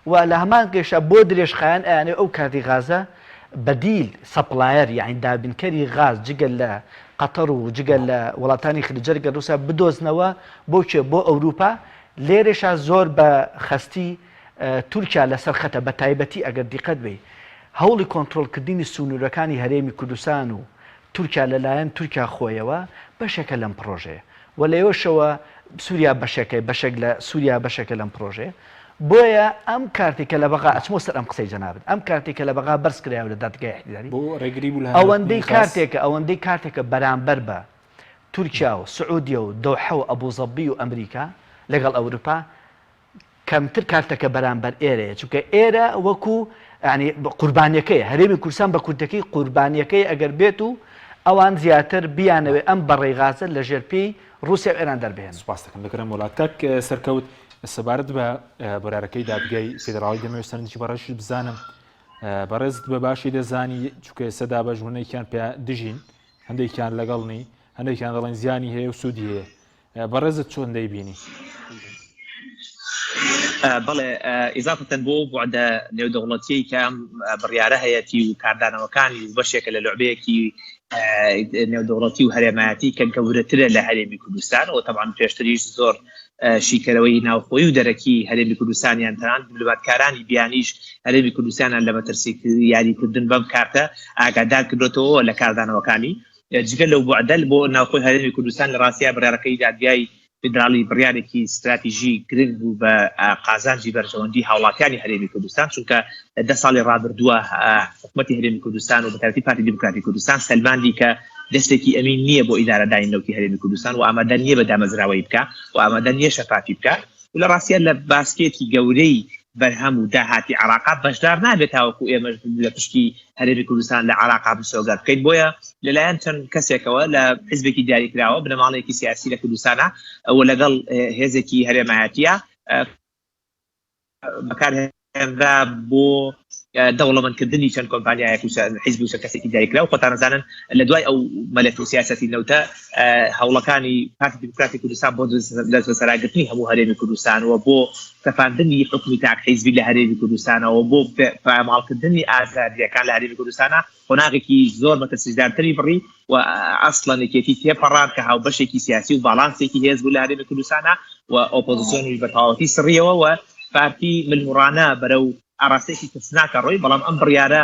S2: و لە هەمان گەشە بۆ درێژخایەن ئەیانەوێ ئەو کارتی غازە بەدیل supplier یانی دابینکەری غاز جگە لە قەتەر و جگە لە وڵاتانی خلیجەرگە ڕووسیا بدۆزنەوە بۆ کوێ بۆ ئەوروپا لێرەشا زۆر بە خەستی تورکیا لەسەر خەتە بە تایبەتی ئەگەر دیقەت بەی هەوڵی کۆنترۆڵکردنی سنوورەکانی هەرێمی کوردستان و تورکیا لەلایەن تورکیا خۆیەوە بەشێکە لەم پڕۆژەیە و لەوێشەوە سووریا بەشێکە بەشێک لە سووریا بەشێکە لەم پڕۆژەیە بۆیە ئەم کارتی کە لە بەغا ئەچمەوە سەر ئەم قسەی جەنابت ئەم کارتی کە لە بەغا بەرز کرایەوە لە دادگای ئیحتیلالی
S1: بۆ ڕێگری بوو لە
S2: ئەوەندەی
S1: هەناردنی غاز.
S2: کارتێکە ئەوەندەی کارتێکە بەرامبەر بە تورکیا و سعودیە و دەوحە و ئەبوزەبی و ئەمریکا لەگەڵ ئەوروپا کەمتر کارتەکە بەرامبەر ئێرەیە چونکە ئێرە وەکو. یانی قوربانیەکەیە، هەرێمی کوردستان بە کورتەکەی قوربانیەکەی ئەگەر بێت و ئەوان زیاتر بیانەوێ ئەم بەڕەی غازە لە ژێر پێی ڕووسیا و ئێران دەربهێنن.
S1: سوپاست دەکەم دەگەرێم وڵات. کاک سەرکەوت سەبارەت بە بڕیارەکەی دادگای فیدراڵی دەمەوێت سەرنجی بەڕێزیشت بزانم بەڕێزت بە باشی دەزانی چونکە ئێستا دابەشبوونێکیان پێ دژین هەندێکیان لەگەڵ نی هەندێکیان دەڵێن زیانی هەیە و سوودی هەیە بەڕێزت چۆن دەیبینی؟
S3: بەڵێ ئیزافەتەن بۆ بوعدە نێودەوڵەتیەی کە ئەم بڕیارە هەیەتی و کاردانەوەکانی و بەشێکە لە لعبەیەکی نێودەوڵەتی و هەرێمایەتی کە گەورەترە لە هەرێمی کوردستان و تەبعەن پێشتریش زۆر شیکەرەوەی ناوخۆی و دەرەکی هەرێمی کوردستانیان تەنانەت دیبلۆماتکارانی بیانیش هەرێمی کوردستانیان لە مەترسی یاریکردن بەم کارتە ئاگادار کردوێتەوە لە کاردانەوەکانی جگە لەو بوعدە بۆ ناوخۆی هەرێمی کوردستان لە ڕاستیا بڕیارەکەی دادگای فیدراڵی بڕیارێکی ستراتیژی گرنگ بوو بە قازانجی بەرژەوەندی هاوڵاتیانی هەرێمی کوردستان چونکە دە ساڵی ڕابردووە حکومەتی هەرێمی کوردستان و بەتایبەتی پارتی دیموکراتی کوردستان سەلماندی کە دەستێکی ئەمین نییە بۆ ئیدارەدانی نەوتی هەرێمی کوردستان و ئامادە نییە بە دامەزراوەیی بکا و ئامادە نییە شەفافی بکا و لە ڕاستیا لە باسکێتی گەورەی بەرهەم و داهاتی عێراقا بەشدار نابێت تاوەکو ئێمەش لە پشکی هەرێمی کوردستان لە عێراقا مسۆگەر بکەین بۆیە لەلایەن چەند کەسێکەوە لە حزبێکی دیاریکراوە بنەماڵەیەکی سیاسی لە کوردستانە و لەگەڵ هێزێکی هەرێمایەتیە بەکارهێنرا بۆ دەوڵەمەندکردنی چەند کۆمپانیایەک و حیزب و چەند کەسێکی دیاریکراو خۆتان ئەزانن لە دوای ئەو مەلەف و سیاسەتی نەوتە هەوڵەکانی پارتی دیموکراتی کوردستان بۆ دەستبەسەراگرتنی هەموو هەرێمی کوردستان و بۆ سەپاندنی حوکمی تاک حیزبی لە هەرێمی کوردستانەوە بۆ پایماڵکردنی ئازادییەکان لە هەرێمی کوردستانە قۆناغێکی زۆر مەترسیدارتری بڕی و ئەسڵەن یەکێتی تێپەڕاند کە هاوبەشێکی سیاسی و باڵانسێکی هێز بوو لە هەرێمی کوردستانە و ئۆپۆزیسیۆنیش بە تەواوەتی سڕیەوە و پارتی ملهوڕانە بەرەو ئاراستەیەکی ترسناکە ڕۆی، بەڵام ئەم بڕیارە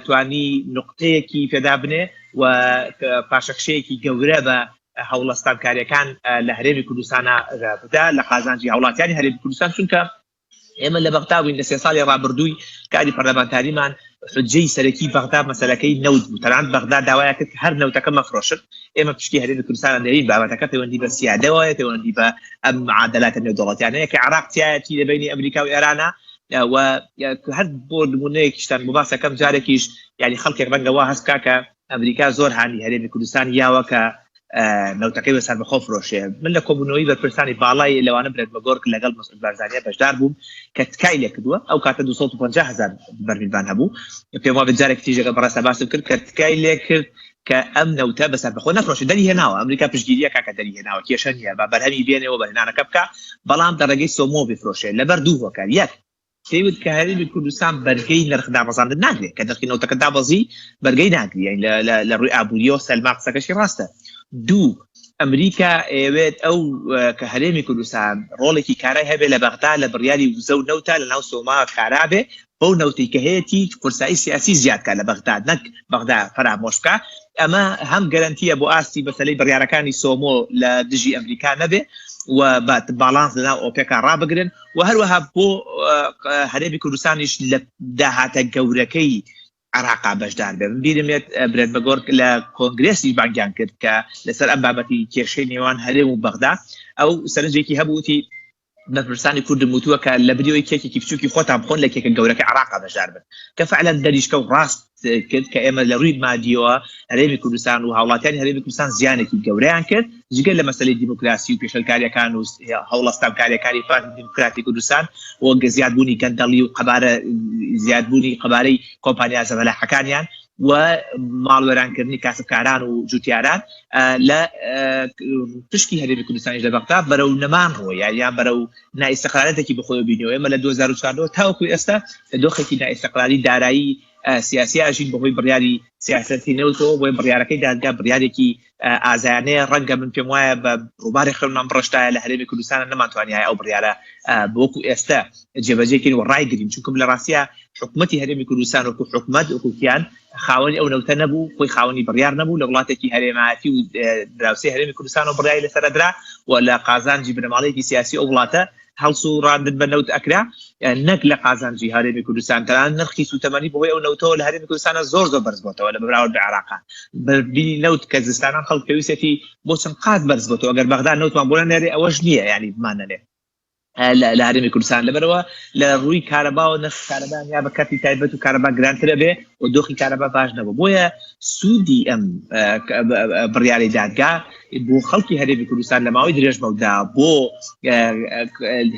S3: توانی نوقتەیەکی پێدا بنێ و پاشەکشەیەکی گەورە بە هەوڵە ستەمکارییەکان لە هەرێمی کوردستانە بدا لە قازانجی هاوڵاتیانی هەرێمی کوردستان، چونکە ئێمە لە بەغدا بووین لە سێ ساڵی ڕابردووی کاری پەرلەمانتاریمان حجەی سەرەکی بەغدا مەسەلەکەی نەوت بوو، تەنانەت بەغدا داوایە کرد کە هەر نەوتەکە مەفرۆشن، ئێمە پشکی هەرێمی کوردستان نێرین، بابەتەکە پەیوەندی بە سیادەوە هەیە، پەیوەندی بە ئەم معادلاتە نێودەوڵەتیانەیە کە عێراق تیایەتی لە بەینی ئەمریکا و ئێرانە و هەر بۆ نمونەیەکیشتان بۆ باسەکەم جارێکیش یعنی خەڵکێک ڕەنگە وا هەست بکا کە ئەمریکا زۆر هانی هەرێمی کوردستان یاوە کە نەوتەکەی بە سەربەخۆ فرۆشێ. من لە کۆبوونەوەی بەرپرسانی باڵای لەوانە برێت مەگۆرک لەگەڵ مەسعود بارزانیا بەشدار بووم کە تکای لێ کردووە، ئەو کاتە 250 هەزار بەرمیلمان هەبوو، پێم وابێت جارێکی تریش لەگەڵ بەڕێزتا باسم کرد کە تکای لێ کرد کە ئەم نەوتە بە سەربەخۆ نەفرۆشێ، دەری هێناوە، ئەمریکا پشتگیریە کاکە دەری هێناوە، کێشە نییە با بەرهەمی بێنێ و بەرهێنانەکە بکا، بەڵام لە ڕێگەی سۆمۆ بیفرۆشێ لەبەر دوو هۆکار، یەک، پێی وت کە هەرێمی کوردستان بەرگەی نرخ دابەزاندن ناگرێت کە نرخی نەوتەکە دابەزی بەرگەی ناگری یانی لە ڕووی ئابووریەوە سەلما قسەکەشی ڕاستە دوو ئەمریکا ئەیەوێت ئەو کە هەرێمی کوردستان ڕۆڵێکی کارای هەبێ لە بەغدا لە بڕیاری وزە و نەوتا لە ناو سۆما کارا بێ بەو نەوتەی کە هەیەتی قورسایی سیاسی زیاد کا لە بەغدا نەک بەغدا فەرامۆش بکا ئەمە هەم گەرەنتیە بۆ ئاستی مەسەلەی بڕیارەکانی سۆمۆ لە دژی ئەمریکا نەبێ و باڵانس لەناو ئۆپێکا ڕابگرن و هەروەها بۆ هەرێمی کوردستانیش لە داهاتە گەورەکەی عێراقا بەشدار بێ. من بیرم یەت برێت مەگۆرک لە کۆنگرێسیش بانگیان کرد کە لەسەر ئەم بابەتی کێشەی نێوان هەرێم و بەغدا ئەو سەرنجێکی هەبوو وتی بەرپرسانی کوردم وتووە کە لە بریەوەی کێکێکی بچووکی خۆتان بخۆن لە کێکە گەورەکە عێراقا بەشدار بن کە فعلا دەریشکە و ڕاست کرد کە ئێمە لە ڕووی مادیەوە هەرێمی کوردستان و هاوڵاتیانی هەرێمی کوردستان زیانێکی گەورەیان کرد جگە لە مەسەلەی دیموکراسی و پێشێلکارییەکان و هەوڵە ستەمکارییەکانی پارتی دیموکراتی کوردستان و زیادبوونی گەندەڵی و قەبارە زیادبوونی قەبارەی کۆمپانیا زەبەلاحەکانیان و ماڵوێرانکردنی کاسبکاران و جوتیاران لە پشکی هەرێمی کوردستانیش لە بەغدا بەرەو نەمان ڕۆیە یان بەرەو نائیستقلالەتێکی بەخۆیەوە بینیەوە ئێمە لە 2014 تاوەکو ئێستا لە دۆخێکی نائیستقلالی دارایی سیاسی ئاژین بەهۆی بڕیاری سیاسەتی نەوتەوە بۆیە بڕیارەکەی دادگا بڕیارێکی ئازایانەیە ڕەنگە من پێم وایە بە ڕووباری خوێنمان بڕشتایە لە هەرێمی کوردستانە نەمانتوانیایە ئەو بڕیارە وەکو ئێستا جێبەجێکەین و ڕایگرین چونکم لە ڕاستیا حکومەتی هەرێمی کوردستان وەکو حکومەت وەکو کیان خاوەنی ئەو نەوتە نەبوو خۆی خاوەنی بڕیار نەبوو لە وڵاتێکی هەرێمایەتی و دراوسێ هەرێمی کوردستان و بڕیاری لەسەر درا و لە قازانجی بنەماڵەیەکی سیاسی ئەو وڵاتە هەڵسوڕاندن بە نەوت ئەکرا نەک لە قازانجی هەرێمی کوردستان تەنانەت نرخی سوتەمەنی بەهۆی ئەو نەوتەوە لە هەرێمی کوردستانە زۆر زۆر بەرز بۆتەوە لە بەراورد بە عێراقا بەربینی نەوت کە زستانان خەڵک پێویستێتی بۆ چەند قات بەرز بۆتەوە ئەگەر بەغدا نەوتمان بۆ نەنێرێ ئەوەش نییە ینی بمانەنێ. لە هەرێمی کوردستان لەبەرەوە لە ڕووی کارەباوە نرخ کارەبا یا بە کەرتی تایبەت و کارەبا گرانترە بێ و دۆخی کارەبا باش نەبوو بۆیە سوودی ئەم بڕیاری دادگا بۆ خەڵکی هەرێمی کوردستان لە ماوەی درێژمەودا بۆ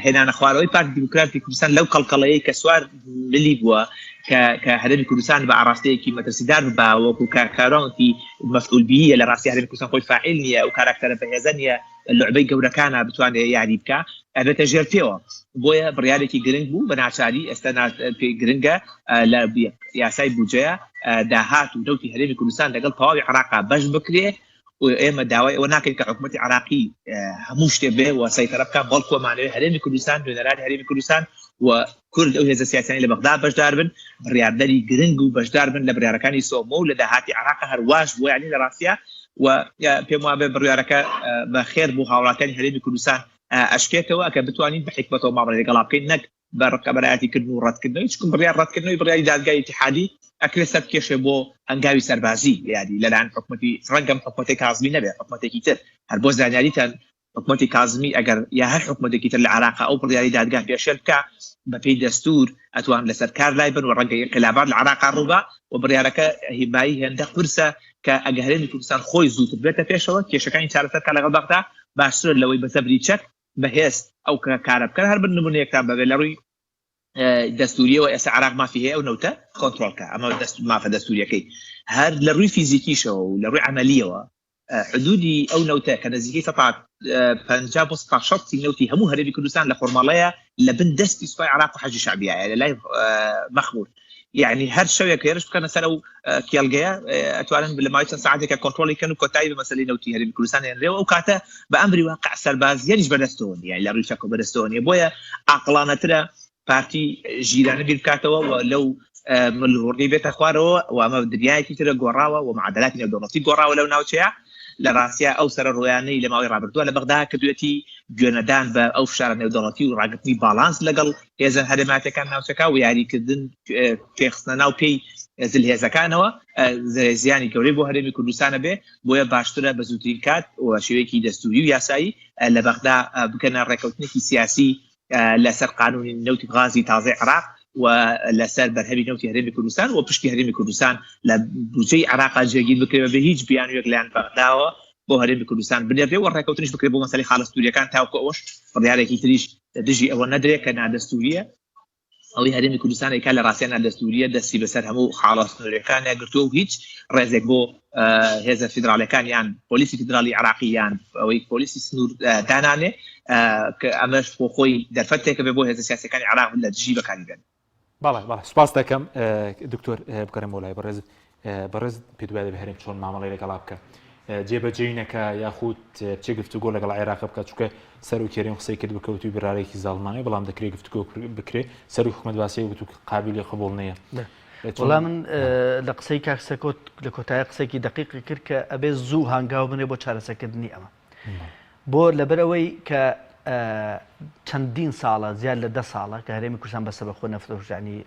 S3: هێنانە خوارەوەی پارتی دیموکراتی کوردستان لەو کەڵکەڵەیە کە سوار ملی بووە کە هەرێمی کوردستان بە ئاراستەیەکی مەترسیدار ببا وەکو کارکارانتی مەفعول بیە لە ڕاستی هەرێمی کوردستان خۆی فاعل نییە و کاراکتەرە بەهێزە نییە لعبەی گەورەکانە بتوانێت یاری بکە ئەبێتە ژێر پێوە بۆیە بڕیارێکی گرنگ بوو بە ناچاری ئێستا پێی گرنگە لە یاسای بودجەیە داهات و نەوتی هەرێمی کوردستان لەگەڵ تەواوی عراقا بەش بکرێ و ئێمە داوای ئەوە ناکەین کە حکوومەتی عراقی هەموو شتێ بێ و سەیتەرە بکە بەڵکو ئەمانەوێ هەرێمی کوردستان نوێنەرانی هەرێمی کوردستان و کورد ئەو هێزە سیاسیانەی لە بەغدا بەشدار بن بڕیاردەری گرنگ و بەشدار بن لە بڕیارەکانی سۆمۆ و لە داهاتی عراق هەرواش بووە یعنی لە ڕاستە و پێم وابێ بڕیارەکە بە خێر بۆ هاوڵاتیانی هەرێمی کوردستان ئەشکێتەوە کە بتوانین بە حیکمەتەوە مامەڵە لەگەڵا بکەین نەک بە ڕقەبەرایەتی کردن و ڕەتکردنەوەی چکم بڕیار ڕەتکردنەوەی بڕیاری دادگای ئیتیحادی ئەکرێ سەر بکێشێ بۆ هەنگاوی سەربازی یاری لەلایەن حکومەتی ڕەنگەم حکومەتی کازمی نەبێ حکومەتێکی تر هەر بۆ زانیاریتان حکومەتی کازمی ئەگەر یا هەر حکومەتێکی تر لە عێراق ئەو بڕیاری دادگا پێشێل بکا بەپێی دەستور ئەتوان لەسەر کار لای بن و ڕەنگە ئینقلابات لە عێراقا ڕووبا و بڕیارەکە هیبایی هێندە قورسە کە ئەگە هەرێمی کوردستان خۆی زووتر بێتە پێشەوە کێشەکانی چارەسەر کا لەگەڵ بەغدا باشترە لەوەی بە زەبری چەک بەهێز ئەو کارە بکەن هەر بن نمونەیەکتان بەبێ لە ڕووی دەستوریەوە ئێستا عراق مافی هەیە ئەو نەوتە کۆنترۆڵ کە ئەمە دەست مافە دەستوریەکەی هەر لە ڕووی فیزیکیشەوە و لە ڕووی عملیەوە حدودی ئەو نەوتە کە نزیکەی 150 بۆ 160 نەوتی هەموو هەرێمی کوردستان لە خۆرماڵەیە لە بن دەستی سوپای عراق و حەشدی شەعبیایە لە لای مەخمور یعنی هەر شەوێک هێرش بکەنە سەر ئەو کێڵگەیە ئەتوانن لە ماوەی چەند ساعتێکە کۆنترۆڵی کەن و کۆتایی بە مەسەلەی نەوتی هەرێمی کوردستان هێنرێ و ئەو کاتە بە ئەمری واقع سەربازیەریش بەدەستەوە نییە لە ڕووی چەکەوە بەدەستەوە نییە بۆیە عاقڵانەترە پارتی ژیرانە بیر بکاتەوە و لەو ملهوڕی بێتە خوارەوە و ئەمە دنیایەکی ترە گۆڕاوە و معادلاتی نێودەوڵەتی گۆڕاوە لەو ناوچەیە لە ڕاستیا ئەو سەرە ڕۆیانەی لە ماوەی ڕابردووە لە بەغدا کردوێتی گوێنەدان بە ئەو فشارە نێودەوڵەتی و ڕاگرتنی باڵانس لەگەڵ هێزە هەرێماتەکان ناوچەکە و یاریکردن پێخستنە ناو پێی زلهێزەکانەوە زیانی گەورەی بۆ هەرێمی کوردستانە بێ بۆیە باشترە بە زووترین کات و شێوەیەکی دەستوری و یاسایی لە بەغدا بکەنە ڕێککەوتنێکی سیاسی لەسەر قانونی نەوتی غازی تازەی عراق و لەسەر بەرهەمی نەوتی هەرێمی کوردستان و پشکی هەرێمی کوردستان لە بودجەی عراقا جێگیر بکرێ بە هیچ بیانوویەک لایەن بەغداوە بۆ هەرێمی کوردستان بنێرێ و ڕێککەوتنیش بکرێ بۆ مەسەلەی خاڵە سنووریەکان تاوکو ئەوەش بڕیارێکی تریش دژی ئەوە نەدرێ کە نادەستوریە ئەوەی هەرێمی کوردستان ئەیکا لە ڕاستیا نادەستوریە دەستی بەسەر هەموو خاڵە سنووریەکانیا گرتووە و هیچ ڕێزێک بۆ هێزە فیدراڵەکان یان پۆلیسی فیدراڵی عراقی یان ئەوەی پۆلیسی سنوور دانانێ کە ئەمەش بۆ خۆی دەرفەتێکە بێ بۆ هێزە سیاسەکانی عراق لە دژی بەکاری بێن.
S1: بەڵێ بەڵێ سپاس دەکەم دکتۆر بگەڕێم بۆ لای بەڕێز بەڕێز پێت وایە دەبێ هەرێم چۆن مامەڵەی لەگەڵا بکە جێبەجێی نەکە یاخود بچێ گفتوگۆ لەگەڵ عێراق بکە چونکە سەرۆکی هەرێم قسەی کرد بکەوتوی بڕارێکی زاڵمانەیە بەڵام دەکرێت گفتوگۆ بکرێ سەرۆکی حکومەت باسی وتو قابلی قبوڵ نییە
S2: وەڵا من لە قسەی کاک سەکۆت لە کۆتایی قسێکی دەقیقی کرد کە ئەبێ زوو هانگاو بنێ بۆ چارەسەکردنی ئەمە بۆ لەبەرئەوەی کە چەندین ساڵە زیاد لە دە ساڵە کە هەرێمی کوردستان بە سەربەخۆ نەفرۆشانی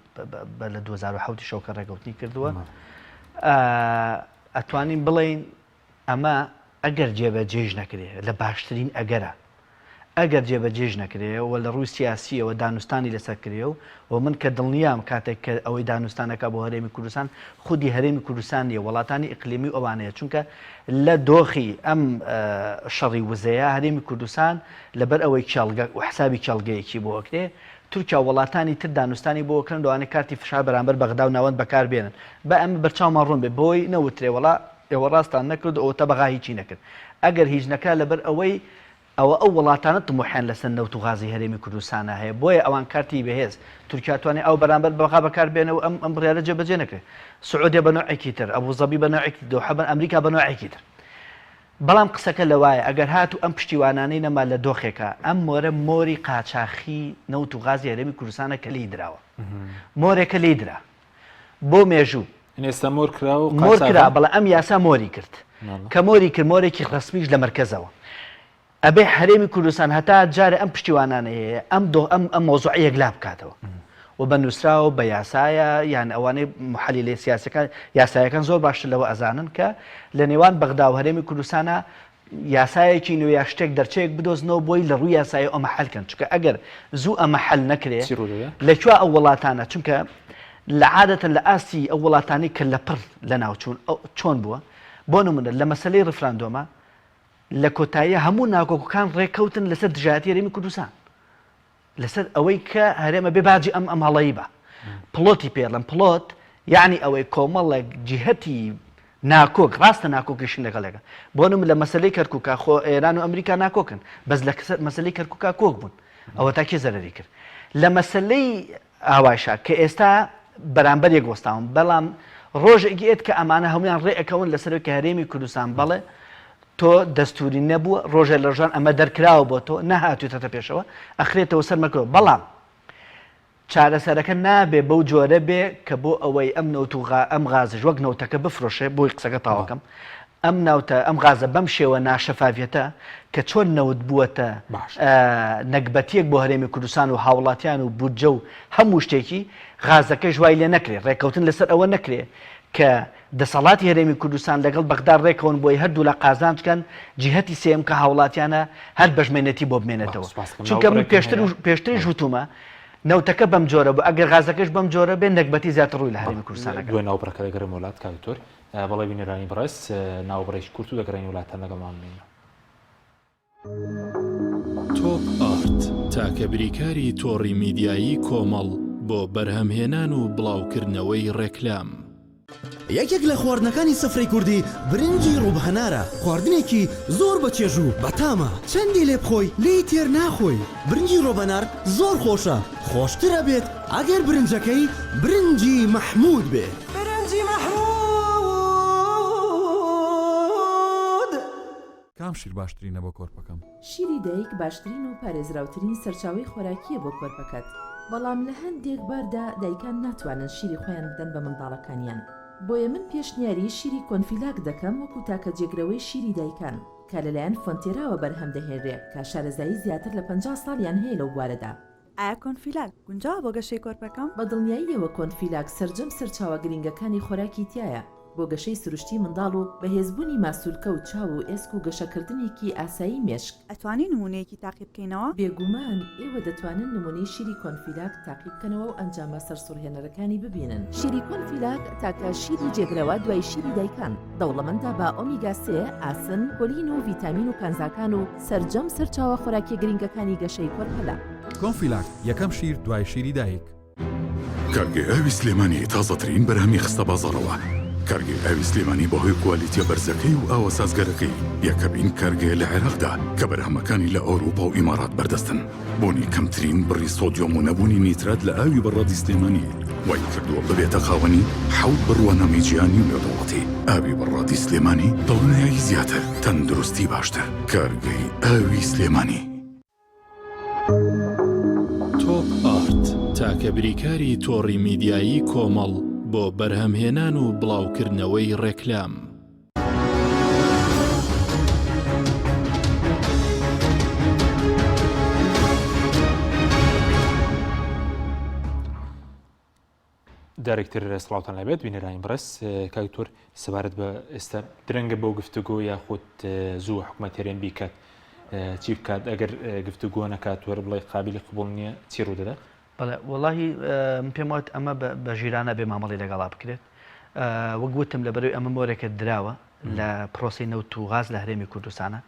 S2: بە لە 2007 شەو کە ڕێکەوتنی کردووە ئەتوانین بڵێین ئەمە ئەگەر جێبەجێش نەکرێ لە باشترین ئەگەرە ئەگەر جێبەجێش نەکرێ و لە ڕووی سیاسییەوە دانوستانی لەسەر کرێ و و من کە دڵنیام کاتێک کە ئەوەی دانوستانەکە بۆ هەرێمی کوردستان خودی هەرێمی کوردستان نییە وڵاتانی ئیقلیمی و ئەوانەیە چونکە لە دۆخی ئەم شەڕی وزەیە هەرێمی کوردستان لەبەر ئەوەی کێڵگە و حسابی کێڵگەیەکی بۆ ئەکرێ تورکیا و وڵاتانی تر دانوستانی بۆ ئەکرن لەوانەیە کارتی فشار بەرامبەر بەغدا و ناوەند بەکار بێنن با ئەمە بەرچاومان ڕوون بێ بۆی نەوترێ وەڵا ئێوە ڕاستان نەکرد و ئەوەتا بەغا هیچی نەکرد. ئەگەر هیچ نەکرا لەبەر ئەوەی ئەوە ئەو وڵاتانە تموحیان لەسەر نەوت و غازی هەرێمی کوردستانا هەیە بۆیە ئەوان کارتی بەهێز تورکیا توانێ ئاو بەرامبەر بەغا بەکار بێنێ و ئەم ئەم بڕیارە جێبەجێ نەکرێ. سعودیە بە نەوعێکی تر، ئەبوزەبی بە نەوعێکی تر، دۆحە بە ئەمریکا بە نەوعێکی تر. بەڵام قسەکە لەوایە ئەگەر هاتوو ئەم پشتیوانانەی نەما لە دۆخێکا ئەم مۆرە مۆری قاچاخی نەوت و غازی هەرێمی کوردستانە کە لێی دراوە. مۆرێکە لێی درا. بۆ مێژوو.
S1: یعنی ئێستا مۆر کرا و
S2: مۆر کرا بەڵێ ئەم یاسا مۆری کرد کە مۆری کرد مۆرێکی ڕەسمیش لە مەرکەزەوە ئەبێ هەرێمی کوردستان هەتا جارێ ئەم پشتیوانانە هەیە ئەم دۆ ئەم ئەم مۆزوعە یەکلا بکاتەوە و بە نووسراوە بە یاسایە یان ئەوانەی محەلیلە سیاسەکان یاسایەکان زۆر باشتر لەوە ئەزانن کە لە نێوان بەغدا و هەرێمی کوردستانە. یاسایەکی نوێ یا شتێک دەرچەیەک بدۆزنەوە بۆی لە ڕووی یاسایی ئەمە حەل کەن چونکە ئەگەر زوو ئەمە حەل نەکرێ
S1: چی ڕوودەدا؟
S2: لە کوێ ئەو وڵاتانە چونکە لە عادەتەن لە ئاستی ئەو وڵاتانەی کە لە پڕ لەناوچوون ئەو چۆن بووە بۆ نمونە لە مەسەلەی ڕیفراندۆمە لە کۆتاییە هەموو ناکۆکەکان ڕێککەوتن لەسەر دژایەتی هەرێمی کوردستان لەسەر ئەوەی کە هەرێم ئەبێ باجی ئەم ئەم هەڵەی بە پڵۆتی پێڵم پڵۆت یعنی ئەوەی کۆمەڵێک جیهەتی ناکۆک ڕاستە ناکۆکیشن لەگەڵێکە بۆ نم لە مەسلەی کەرکووکە خۆ ئێران و ئەمریکا ناکۆکن بەس لە مەسلەی کەرکووکا کۆک بوون ئەوە تا کێ زەرەری کرد لە مەسلەی ئاوایشا کە ئێستا بەرامبەر یەک وەستاون بەڵام ڕۆژێک ئێت کە ئەمانە هەمویان ڕێ ئەکەون لەسەر کە هەرێمی کوردستان بەڵێ تۆ دەستوری نەبووە ڕۆژێ لە ڕژان ئەمە دەرکراوە بۆ تۆ نەهاتویتەتە پێشەوە ئەخرێتەوە سەر مەکەوە بەڵام چارەسەرەکە نابێ بەو جۆرە بێ کە بۆ ئەوەی ئەم نەوت و ئەم غازش وەک نەوتەکە بفرۆشێ بۆی قسەکە تاوەکەم ئەم ناوتە ئەم غازە بەم شێوە ناشەفافیەتە کە چۆن نەوت بووەتە نەگبەتیەک بۆ هەرێمی کوردستان و هاوڵاتیان و بودجە و هەموو شتێکی غازەکەش وای لێ نەکرێ ڕێککەوتن لەسەر ئەوە نەکرێ کە دەسەڵاتی هەرێمی کوردستان لەگەڵ بەغدا ڕێکەون بۆی هەردوولا قازانج کەن جیهەتی سێیەم کە هاوڵاتیانە هەر بەشمەینەتی بۆ بمێنێتەوە چونکە من پێشتر و پێشتریش وتومە نەوتەکە بەم جۆرە بوو ئەگەر غازەکەش بەم جۆرە بێ نەگبەتی زیاتر ڕووی لە هەرێمی کوردستان ئەکات.
S1: دوای ناوبڕەکە دەگەڕێمەوە لات کاک دکتۆر. بەڵێ بینەرانی بەڕێز ناوبڕێکی کورت و دەگەڕێین وڵاتان لەگەڵمان بمێنەوە.
S4: تۆپ ئارت، تاکە بریکاری تۆڕی میدیایی کۆمەڵ بۆ بەرهەمهێنان و بڵاوکردنەوەی ڕێکلام.
S5: یەکێک لە خواردنەکانی سفرەی کوردی برنجی ڕوب هەنارە، خواردنێکی زۆر بە چێژ و بەتامە، چەندی لێ بخۆی لێی تێر ناخۆی، برنجی ڕۆبەنار زۆر خۆشە، خۆشتر ئەبێت ئەگەر برنجەکەی برنجی مەحمود بێ.
S6: برنجی مەحمود.
S7: کام شیر باشترینە بۆ کۆرپەکەم؟
S8: شیری دایک باشترین و پارێزراوترین سەرچاوەی خۆراکییە بۆ کۆرپەکەت، بەڵام لە هەندێک باردا دایکان ناتوانن شیری خۆیان بدەن بە منداڵەکانیان، بۆیە من پێشنیاری شیری کۆنفیلاک دەکەم وەکو تاکە جێگرەوەی شیری دایکان کە لەلایەن فۆنتێراوە بەرهەم دەهێنرێ کە شارەزایی زیاتر لە 50 ساڵیان هەیە لەو بوارەدا.
S9: ئایا کۆنفیلاک گونجاوە بۆ گەشەی کۆرپەکەم؟
S8: بە دڵنیاییەوە کۆنفیلاک سەرجەم سەرچاوە گرنگەکانی خۆراکی تیایە بۆ گەشەی سروشتی منداڵ و بەهێزبوونی ماسولکە و چاو و ئێسک و گەشەکردنێکی ئاسایی مێشک.
S9: ئەتوانین نموونەیەکی تاقی بکەینەوە؟
S8: بێگومان ئێوە دەتوانن نموونەی شیری کۆنفیلاک تاقی بکەنەوە و ئەنجامە سەرسوڕهێنەرەکانی ببینن. شیری کۆنفیلاک تاکە شیری جێگرەوە دوای شیری دایکان، دەوڵەمەندە بە ئۆمیگا سێ، ئاسن، کۆلین و ڤیتامین و کانزاکان و سەرجەم سەرچاوە خۆراکیە گرنگەکانی گەشەی کۆرپەلە.
S7: کۆنفیلاک، یەکەم شیر دوای شیری دایک.
S10: کارگەی ئاوی سلێمانی تازەترین بەرهەمی خستە بازاڕەوە. کارگەی ئاوی سلێمانی بەهۆی کوالیتیە بەرزەکەی و ئاوە سازگەرەکەی یەکەمین کارگەیە لە عێراقدا کە بەرهەمەکانی لە ئەوروپا و ئیمارات بەردەستن. بوونی کەمترین بڕی سۆدیۆم و نەبوونی نیترات لە ئاوی بەڕادی سلێمانی وای کردووە ببێتە خاوەنی حەوت بڕوانامەی جیهانی و نێودەوڵەتی. ئاوی بەڕادی سلێمانی دڵنیایی زیاتر، تەندروستی باشتر. کارگەی ئاوی سلێمانی.
S4: تۆپ ئارت، تاکە بریکاری تۆڕی میدیایی کۆمەڵ بۆ بەرهەمهێنان و بڵاوکردنەوەی ڕێکلام.
S1: جارێکتر سڵاوتان لەبێت بینەرانی بەڕێز کاک دکتۆر سەبارەت بە ئێستا درەنگە بۆ گفتوگۆ یاخود زوو حکوومەت هەرێم بیکات چی بکات ئەگەر گفتوگۆ نەکات وەر بڵێ قابلی قبول نییە چی ڕوودەدات
S2: بەڵێ وەڵاهی من پێم وایە ئەمە بە ژیرانە بێ مامەڵی لەگەڵا بکرێت وەک وتم لە بەرەوەی ئەمە مۆرێکە دراوە لە پرۆسی نەوت و غاز لە هەرێمی کوردستانە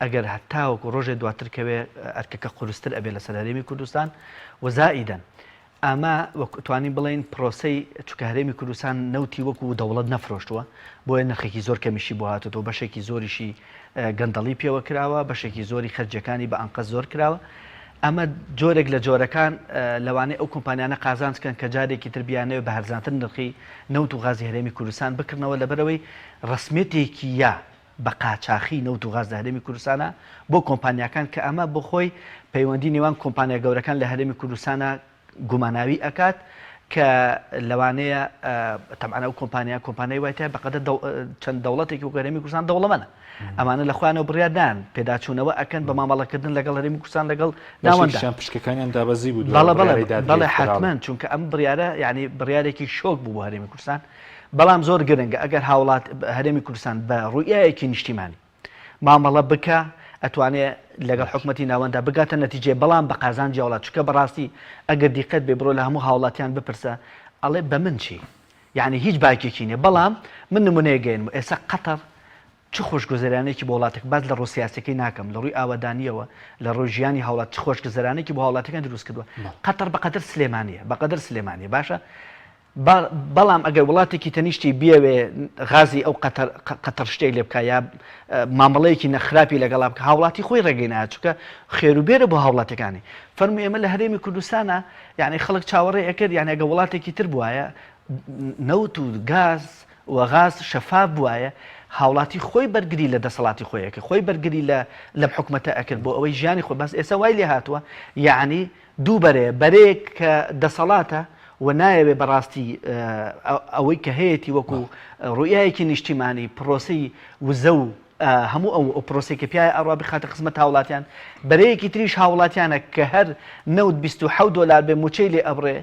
S2: ئەگەر هەتاوەکو ڕۆژێ دواتر کەوێ ئەرکەکە قورستر ئەبێ لەسەر هەرێمی کوردستان و زائیدەن ئەمە وەک توانین بڵێین پرۆسەی چونکە هەرێمی کوردستان نەوتی وەکو دەوڵەت نەفرۆشتووە بۆیە نرخێکی زۆر کەمیشی بۆ هاتۆتەوە بەشێکی زۆریشی گەندەڵی پێوە کراوە بەشێکی زۆری خەرجیەکانی بە ئەنقەست زۆر کراوە ئەمە جۆرێک لە جۆرەکان لەوانەیە ئەو کۆمپانیانە قازانج کەن کە جارێکی تر بیانەوێت بە هەرزانتر نرخی نەوت و غازی هەرێمی کوردستان بکڕنەوە لەبەرئەوەی ڕەسمیەتێکی یا بە قاچاخی نەوت و غاز لە هەرێمی کوردستانە بۆ کۆمپانیاکان کە ئەمە بۆ خۆی پەیوەندی نێوان کۆمپانیا گەورەکان لە هەرێمی کوردستانە گوماناوی ئەکات کە لەوانەیە تەبعەن ئەو کۆمپانیا کۆمپانیای وای تایە بەقەدەر چەند دەوڵەتێکی وەک هەرێمی کوردستان دەوڵەمەنە ئەمانە لە خۆیانەوە بڕیار نان پێداچوونەوە ئەکەن بە مامەڵەکردن لەگەڵ هەرێمی کوردستان لەگەڵ ناوەندە
S1: بەشێکیشیان پشکەکانیان دابەزی بوو دوای
S2: بەڵێ بەڵێ
S1: بڕیاری دادگای
S2: بەڵێ
S1: فیدراڵی.
S2: حەتمەن چونکە ئەم بڕیارە یعنی بڕیارێکی شۆک بوو بۆ هەرێمی کوردستان بەڵام زۆر گرنگە ئەگەر هاوڵات هەرێمی کوردستان بە ڕوئیایەکی نیشتیمانی. مامەڵە بکا ئەتوانێ لەگەڵ حکومەتی ناوەندا بگاتە نەتیجەی بەڵام بە قازانجی هاوڵات چونکە بەڕاستی ئەگەر دیقەت بێ بڕۆ لە هەموو هاوڵاتیان بپرسە ئەڵێ بە من چی یعنی هیچ باکێکی نیە بەڵام من نمونەیەک گەێنم ئێستا قەتەر چ خۆشگوزەرانێکی بۆ وڵاتێک باس لە ڕوو سیاسەکەی ناکەم لە ڕووی ئاوەدانیەوە لە ڕووی ژیانی هاوڵات چ خۆشگوزەرانێکی بۆ هاوڵاتەکان دروست کردووە قەتەر بەقەدەر سلێمانیە بەقەدەر سلێمانیە باشە بەڵام ئەگەر وڵاتێکی تەنیشتی بیەوێ غازی ئەو قەتەر قەتەر شتێک لێ بکا یا مامەڵەیەکی نەخراپی لەگەڵا بکا هاوڵاتی خۆی ڕێگەی نایە چونکە خێروبێرە بۆ هاوڵاتیەکانی فەرموو ئێمە لە هەرێمی کوردستانە یعنی خەڵک چاوەڕێ ئەکرد یعنی ئەگەر وڵاتێکی تر بوایە نەوت و گاز و غاز شەفاف بوایە هاوڵاتی خۆی بەرگری لە دەسەڵاتی خۆی ئەکرد خۆی بەرگری لە لەم حکومەتە ئەکرد بۆ ئەوەی ژیانی خۆی بەس ئێستا وای لێ هاتووە یعنی دوو بەرەیە، بەرەیەک کە دەسەڵاتە و نایەوێ بەڕاستی ئەوەی کە هەیەتی وەکو ڕوئیایەکی نیشتیمانی پڕۆسەی وزە و هەموو ئەو پرۆسەی کە پیایە ئەڕوا بخاتە خزمەت هاوڵاتیان، بەرەیەکی تریش هاوڵاتیانە کە هەر نەوت 27 دۆلار بێ موچەی لێ ئەبڕێ،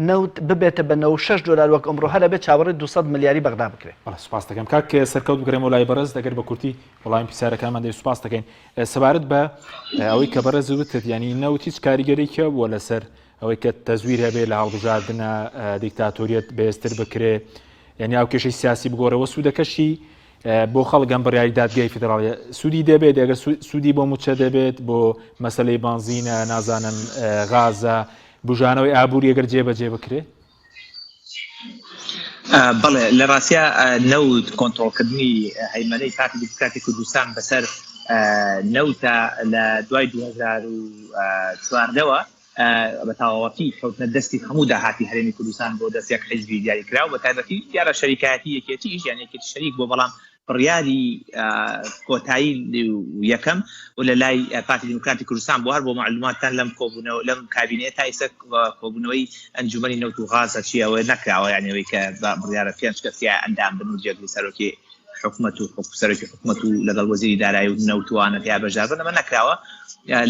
S2: نەوت ببێتە بە 96 دۆلار وەک ئەمڕۆ هەر ئەبێ چاوەڕێی 200 ملیاری بەغدا بکرێ.
S1: بەڵێ سوپاست دەکەم کاک سەرکەوت بگەڕێمەوە لای بەڕێزت ئەگەر بە کورتی وەڵامی پرسیارەکانمان دەی سوپاست دەکەین. سەبارەت بە ئەوەی کە بەڕێز وتت یعنی نەوت هیچ کاریگەرێکی هەبووە لەسەر ئەوەی کە تەزویر هەبێ لە هەڵبژاردنە دیکتاتۆریەت بەهێزتر بکرێ یعنی ئەو کێشەی سیاسی بگۆڕەوە سوودەکەشی بۆ خەڵک ئەم بڕیاری دادگای فیدراڵیە سوودی دەبێت ئەگەر سوودی بۆ موچە دەبێت بۆ مەسلەی بانزینە نازانم غازە بژانەوەی ئابووری ئەگەر جێبەجێ بکرێت
S3: بەڵێ لە ڕاستیا نەوت کۆنترۆڵکردنی هەیمەنەی پارتی دیموکراتی کوردستان بەسەر نەوتە لە دوای 2014ەوە بە تەواوەتی کەوتنە دەستی هەموو داهاتی هەرێمی کوردستان بۆ دەست یەک حیزبی دیاریکراو بە تایبەتی دیارە شەریکایەتی یەکێتیش یان یەکێتی شەریک بۆ بەڵام بڕیاری کۆتایی یەکەم و لە لای پارتی دیموکراتی کوردستان بۆ هەر بۆ معلوماتتان لەم کۆبوونەوە لەم کابینەیە تا ئێستا کۆبوونەوەی ئەنجومەنی نەوت و غاز هەرچی ئەوە نەکراوە یعنی ئەوەی کە بڕیارە پێنج کەس تیا ئەندام بن و جێگری سەرۆکی حکومەت و سەرۆکی حکومەت و لەگەڵ وەزیری دارایی و نەوت و ئانە تیا بەشدار بن ئەمە نەکراوە